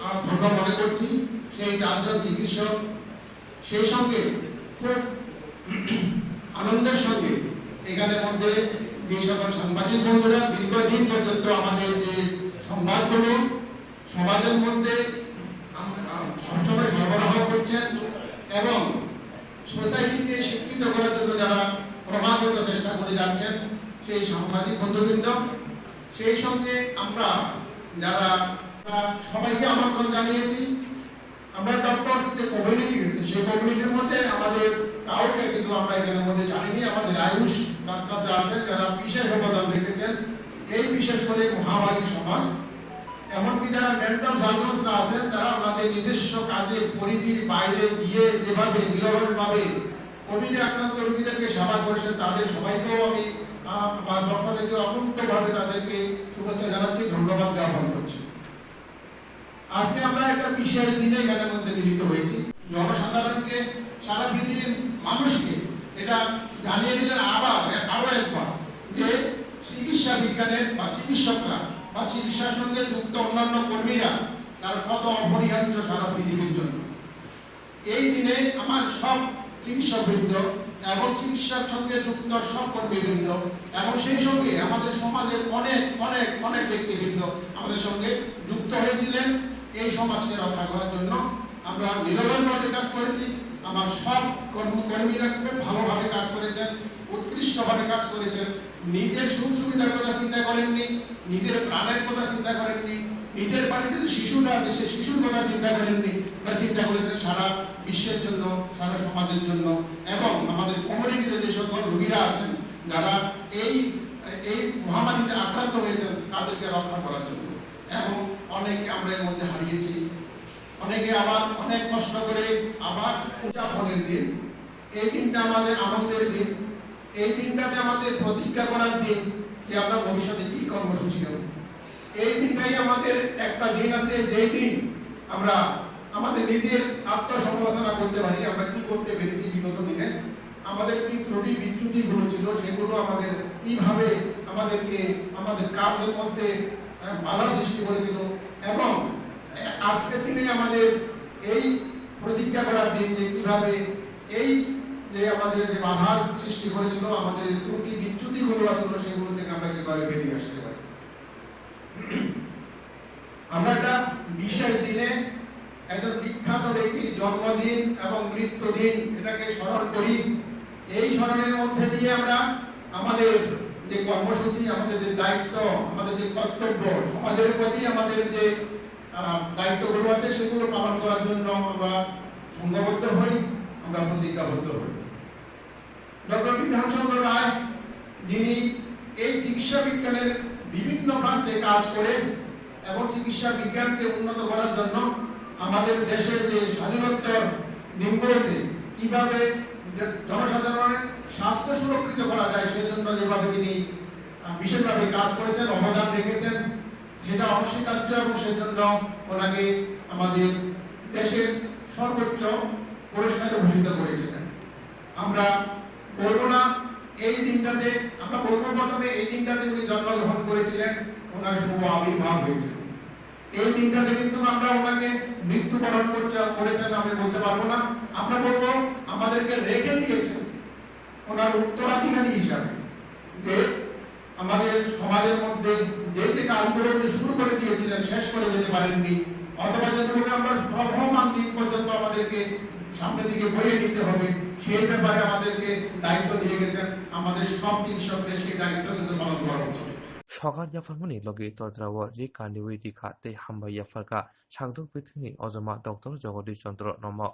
আহ, ধন্য মনে করছি। সেই চারজন চিকিৎসক, সেই সঙ্গে খুব আনন্দের সঙ্গে এখানে মধ্যে যে সকল সাংবাদিক বন্ধুরা দীর্ঘদিন পর্যন্ত আমাদের যে সংবাদগুলো সমাজের মধ্যে আম-, আম-, সবসময় সরবরাহ করছেন এবং সোসাইটিকে শিক্ষিত করার জন্য যারা ক্রমাগত চেষ্টা করে যাচ্ছেন, সেই সাংবাদিক বন্ধুবৃন্দ, সেই সঙ্গে আমরা যারা, আমরা সবাইকে আমন্ত্রণ জানিয়েছি। আমরা ডক্টরস যে কমিউনিটি, সেই কমিউনিটির মধ্যে আমাদের কাউকে কিন্তু আমরা এখানের মধ্যে জানিনি। আমাদের আয়ুষ ডাক্তাররা আছেন, যারা বিশেষ অবদান রেখেছেন, এই বিশেষ করে মহামারীর সময়। এমনকি যারা ডেন্টাল সার্জনসরা আছেন, তারা ওনাদের নিজস্ব কাজে পরিধির বাইরে গিয়ে যেভাবে নিরলসভাবে কোভিডে আক্রান্ত রোগীদেরকে সেবা করেছেন, তাদের সবাইকেও আমি, আহ, আমার পক্ষ থেকে অকুণ্ঠভাবে তাদেরকে শুভেচ্ছা জানাচ্ছি, ধন্যবাদ জ্ঞাপন করছি। আজকে আমরা একটা বিশেষ দিনে এখানে মধ্যে মিলিত হয়েছি। জনসাধারণকে, সারা পৃথিবীর মানুষকে এটা জানিয়ে দিলেন আবার, আরো একবার, যে চিকিৎসা বিজ্ঞানের বা চিকিৎসকরা বা চিকিৎসার সঙ্গে যুক্ত অন্যান্য কর্মীরা তার কত অপরিহার্য সারা পৃথিবীর জন্য। এই দিনে আমার সব চিকিৎসকবৃন্দ এবং চিকিৎসার সঙ্গে যুক্ত সব কর্মীবৃন্দ এবং সেই সঙ্গে আমাদের সমাজের অনেক, অনেক, অনেক ব্যক্তিবৃন্দ আমাদের সঙ্গে যুক্ত হয়েছিলেন এই সমাজকে রক্ষা করার জন্য। আমরা নিরলসভাবে কাজ করেছি। আমার সব কর্ম-, কর্মীরা খুব ভালোভাবে কাজ করেছেন, উৎকৃষ্টভাবে কাজ করেছেন। নিজের সুখ সুবিধার কথা চিন্তা করেননি, নিজের প্রাণের কথা চিন্তা করেননি, নিজের বাড়িতে যে শিশুটা আছে সেই শিশুর কথা চিন্তা করেননি। আমরা চিন্তা করেছেন সারা বিশ্বের জন্য, সারা সমাজের জন্য এবং আমাদের কমিউনিটিতে যে সকল রোগীরা আছেন, যারা এই, এই মহামারীতে আক্রান্ত হয়েছেন, তাদেরকে রক্ষা করার জন্য। এবং অনেকে আমরা এর মধ্যে হারিয়েছি, অনেকে আবার অনেক কষ্ট করে আবার উদযাপনের দিন। এই দিনটা আমাদের আনন্দের দিন, এই দিনটাতে আমাদের প্রতিজ্ঞা করার দিন যে আমরা ভবিষ্যতে কী কর্মসূচি নেব। এই দিনটাই আমাদের একটা দিন আছে, যেই দিন আমরা আমাদের নিজের আত্মসমালোচনা করতে পারি, আমরা কি করতে পেরেছি বিগত দিনে, আমাদের কি ত্রুটি বিচ্যুতিগুলো ছিল, সেগুলো আমাদের কিভাবে আমাদেরকে আমাদের কাজের মধ্যে, আহ, বাধা সৃষ্টি করেছিল, এবং আজকের দিনে আমাদের এই প্রতিজ্ঞা করার দিন যে কিভাবে এই যে আমাদের যে বাধার সৃষ্টি হয়েছিল, আমাদের যে ত্রুটি বিচ্যুতিগুলো আসলে সেগুলো থেকে আমরা কিভাবে বেরিয়ে আসতে পারি। আমরা একটা বিশেষ দিনে একজন বিখ্যাত ব্যক্তির জন্মদিন এবং মৃত্যুদিন, এটাকে স্মরণ করি। এই স্মরণের মধ্যে দিয়ে আমরা আমাদের যে কর্মসূচি, আমাদের যে দায়িত্ব, আমাদের যে কর্তব্য, সমাজের প্রতি আমাদের যে, আহ, দায়িত্বগুলো আছে, সেগুলো পালন করার জন্য আমরা সংঘবদ্ধ হই, আমরা প্রতিজ্ঞাবদ্ধ হই। ডক্টর বিধানচন্দ্র রায়, যিনি এই চিকিৎসা বিজ্ঞানের বিভিন্ন প্রান্তে কাজ করে এবং চিকিৎসা বিজ্ঞানকে উন্নত করার জন্য আমাদের দেশে যে স্বাধীনোত্তর দিনগুলোতে কিভাবে জ-, জনসাধারণের স্বাস্থ্য সুরক্ষিত করা যায়, সেজন্য যেভাবে তিনি, আহ, বিশেষভাবে কাজ করেছেন, অবদান রেখেছেন, সেটা অনস্বীকার্য এবং সেজন্য ওনাকে আমাদের দেশের সর্বোচ্চ পুরস্কারে ভূষিত করেছিলেন। আমরা বলবো না এই দিনটাতে, আমরা বলবো প্রথমে এই দিনটাতে উনি জন্মগ্রহণ করেছিলেন, ওনার শুভ আবির্ভাব হয়েছিল। এই দিনটাতে কিন্তু আমরা ওনাকে মৃত্যুবরণ করছে, করেছেন আমি বলতে পারবো না। আমরা বলবো আমাদেরকে রেখে দিয়েছেন ওনার উত্তরাধিকারী হিসাবে, যে আমাদের সমাজের মধ্যে যে যে কাজগুলো উনি শুরু করে দিয়েছিলেন, শেষ করে যেতে পারেননি, অথবা যেগুলোকে আমরা প্রবহমান দিন পর্যন্ত আমাদেরকে সামনের দিকে বয়ে নিতে হবে, সেই ব্যাপারে আমাদেরকে দায়িত্ব দিয়ে গেছেন। আমাদের সব চিকিৎসকদের সেই দায়িত্ব কিন্তু পালন করা উচিত। Sokar yapharmani logi todra o ri kandiwi rikha tei hambai yapharkha sakduk bithwngni ojoma Doctor Jagodish Chandra Nomo.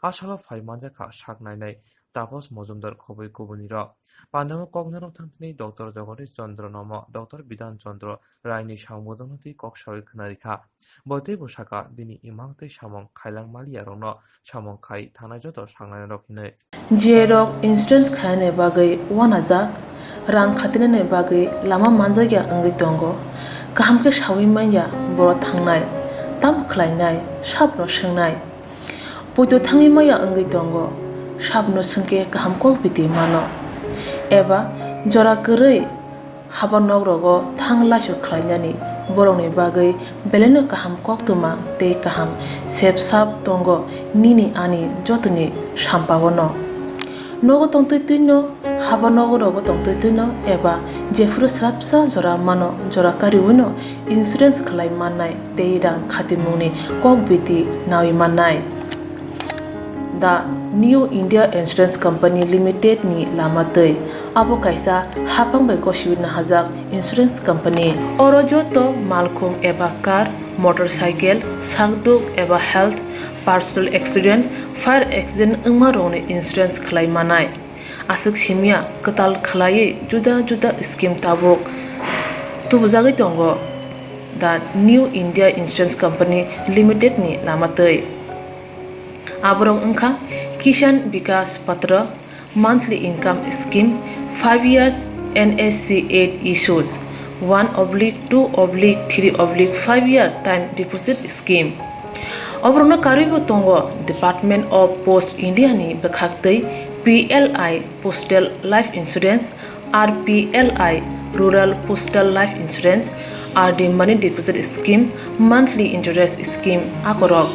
A salo phai manjakha sak nainai Tapos Mojumdar khobwi kubunirok. Pandao koknarok thangtini Doctor Jagodish Chandra Nomo, Doctor Bidhan Chandra Raini samung bodolno twi kok sawi khwnarikha. Bo teibo sakha, bini imang tei samung khailang maliyarokno samung khai thangnai joto saknairok hinwi. Jiyarok insurance khainani bagwi uanajak, rang khatinani bagwi lama manjakya wngwi tongo, kaham khe sawi manya borok thangnai, tamo khlainai, sabno swngnai. Poito thangwi maya wngwi tongo, sabno swngkhe kaham kok biti mano. Eba jora kwrwi haba nok rogo thang laisuk khlainani borokni bagwi belaino kaham koktwma tei kaham sep sap tongo nini ani jotoni sampao no. Nogo tongtwi twino, haba nogo rogo tongtwi twino eba jephuru swrapsa jora mano, jora kariwino insurance khlai mannai tei rang khatimungni kok biti nawi mannai. The New India Insurance Company Limited ni lama twi. Abo kaisa haphang bai gosiwi nahajak insurance company. Oro joto malkhung eba car, motorcycle, sakduk eba health, personal accident, fire accident wngma rokni insurance khlai manai. Aswk simya kwtal khlaiwi juda juda scheme tabuk tubujagwi tongo the New India Insurance Company Limited ni lama twi. Aborok wngkha Kisan Vikas Patra, monthly income scheme, five years N S C eight issues, one oblique two oblique three oblique five year time deposit scheme. Oborokno karwibo tongo Department of Post India ni bwkhaktwi P L I Postal Life Insurance, R P L I Rural Postal Life Insurance, R D Money Deposit Scheme, Monthly Interest Scheme akorok.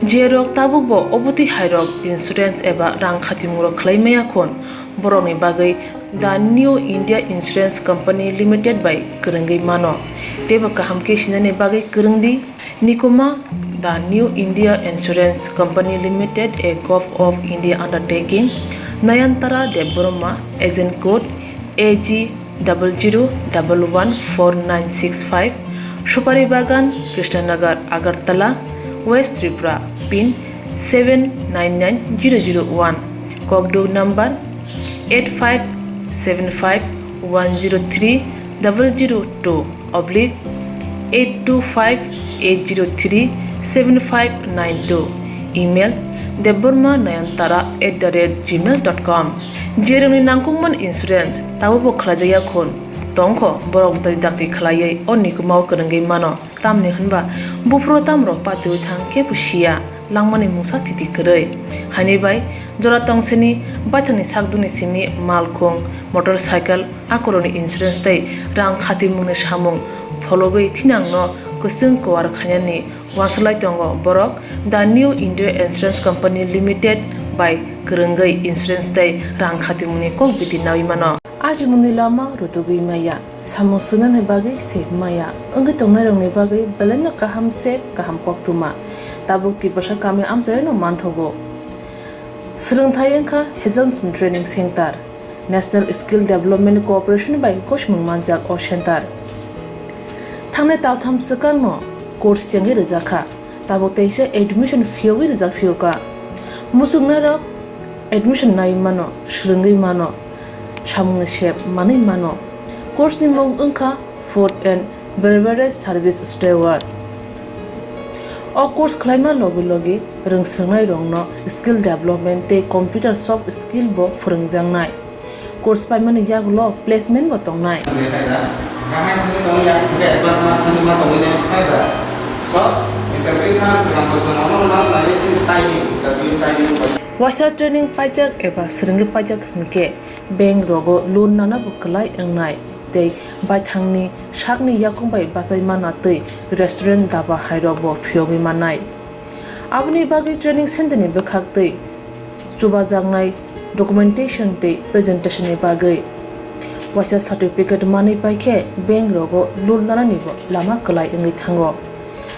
Jerok tabukbo obotwi hairok insurance eba rang khatimungrok khlai maya khun, borokni bagwi The New India Insurance Company Limited bai kwrwngwi mano. Teibo kaham khe sinani bagwi kwrwng di. Nikuma, The New India Insurance Company Limited, a Govt of India undertaking, Nayantara Debbarma, agent code A G double zero double one four nine six five, Supari Bagan, Krishnanagar, Agartala, West Tripura, pin seven nine nine zero zero one, kokduk number eight five seven five one zero three double zero two oblique eight two five eight zero three seven five nine two, email debbarma nayantara at the rate gmail dot com. Jeremni nangkukman insurance tabukbo khlaijakya khun tongkho, borok dakti dakti khlaiwi o nikumao kwrwngwi mano. Tamni hwnba buphuru tamrok patiwi thang kebo siya, langmani mungsa thiti kwrwi. Haini bai jora tongsini baithangni sakdukni simi malkhung, motorcycle, akorokni insurance tei rang khatimungni samung phologwi thinangno kwchwng kuar khainani uansuk lai tongo borok. The New India Insurance Company Limited bai kwrwngwi insurance tei rang khatimungni kok biti naui mano. Ajimungni lama rutugwi maya, samung swngnani bagwi sep maya, wngwi tongnairokni bagwi belaino kaham sep, kaham koktwma. Tabuk Tiprasa kami amchaino manthogo. Swrwngthai wngkha Hazelson Training Center. National Skill Development Corporation bai gosimung manjak o center. Thangnai taltham swkangno course chengwi rwjakha. Tabuk teisa admission phiyogwi rijak phiyokha. Muchungnairok admission nai mano, swrwngwi mano, samungni sep manwi mano. Course ni mung wngkha Food and Beverage Service Steward. O course khlaima logi logi rwngswrwngnairokno skill development tei computer soft skill bo phwrwngjaknai. Course paimani yagulo placement bo tongnai. Waisa training paijak eba swrwngwi paijak hwnkhe bank rogo loan nana bo kwlai wngnai tei baithangni sakni yakung bai bachai mana tei restaurant, daba hairok bo phiyogwi mannai. Aboni bagwi training center ni bwkhak tei chubajaknai documentation tei presentation ni bagwi waisa certificate manwi paikhe bank rogo loan nanani bo lama kwlai wngwi thango.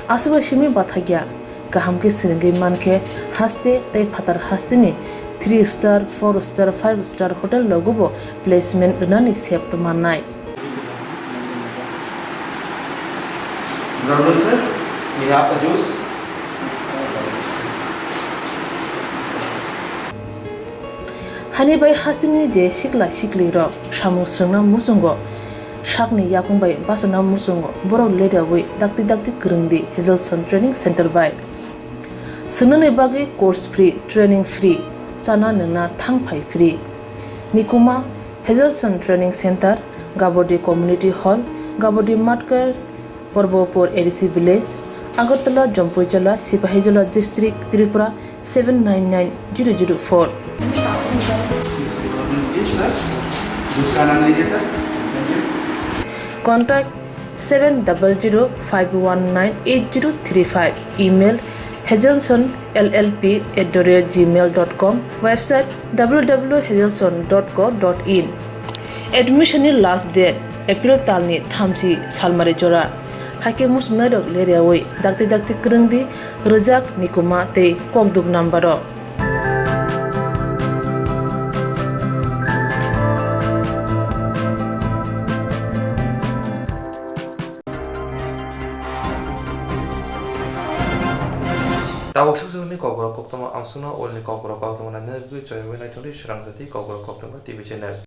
Aswk bai simi bathakya kaham khe swrwngwi mankhe haste tei phatar hasteni three star, four star, five star hotel rogo bo placement rwnani sep mannai. Brother sir, we have a juice. Hani bai hasteni je sikla sikli rok samung swrwngna muchungo sakni yakung bai bachana muchungo borok leriawi dakti dakti kwrwngdi Hazelson Training Center bai. Swngnani bagwi course free, training free, chana nwngna thang phai free. Nikuma Hazelson Training Center, Gabodi Community Hall, Gabodi Matkar, Porbopur A D C Village, Agartala, Jampuijala, Sipahijola District, Tripura seven nine nine zero zero four. Contact seven double zero five one nine eight zero three five, email hazelson L L P at the rate gmail dot com, website W W W hazelson dot co dot in. Admission ni last date April talni thamchi salmari jora. Haikhe muchungnairok leriawi dakti dakti kwrwngdi, rwjak, nikuma tei kokduk number o. Tabuk sukjwkni kokborok koktwma amsukno ulni kokborok koktwma nai nugwi choyogwi naithokdi swrang jati kokborok koktwma T V channel.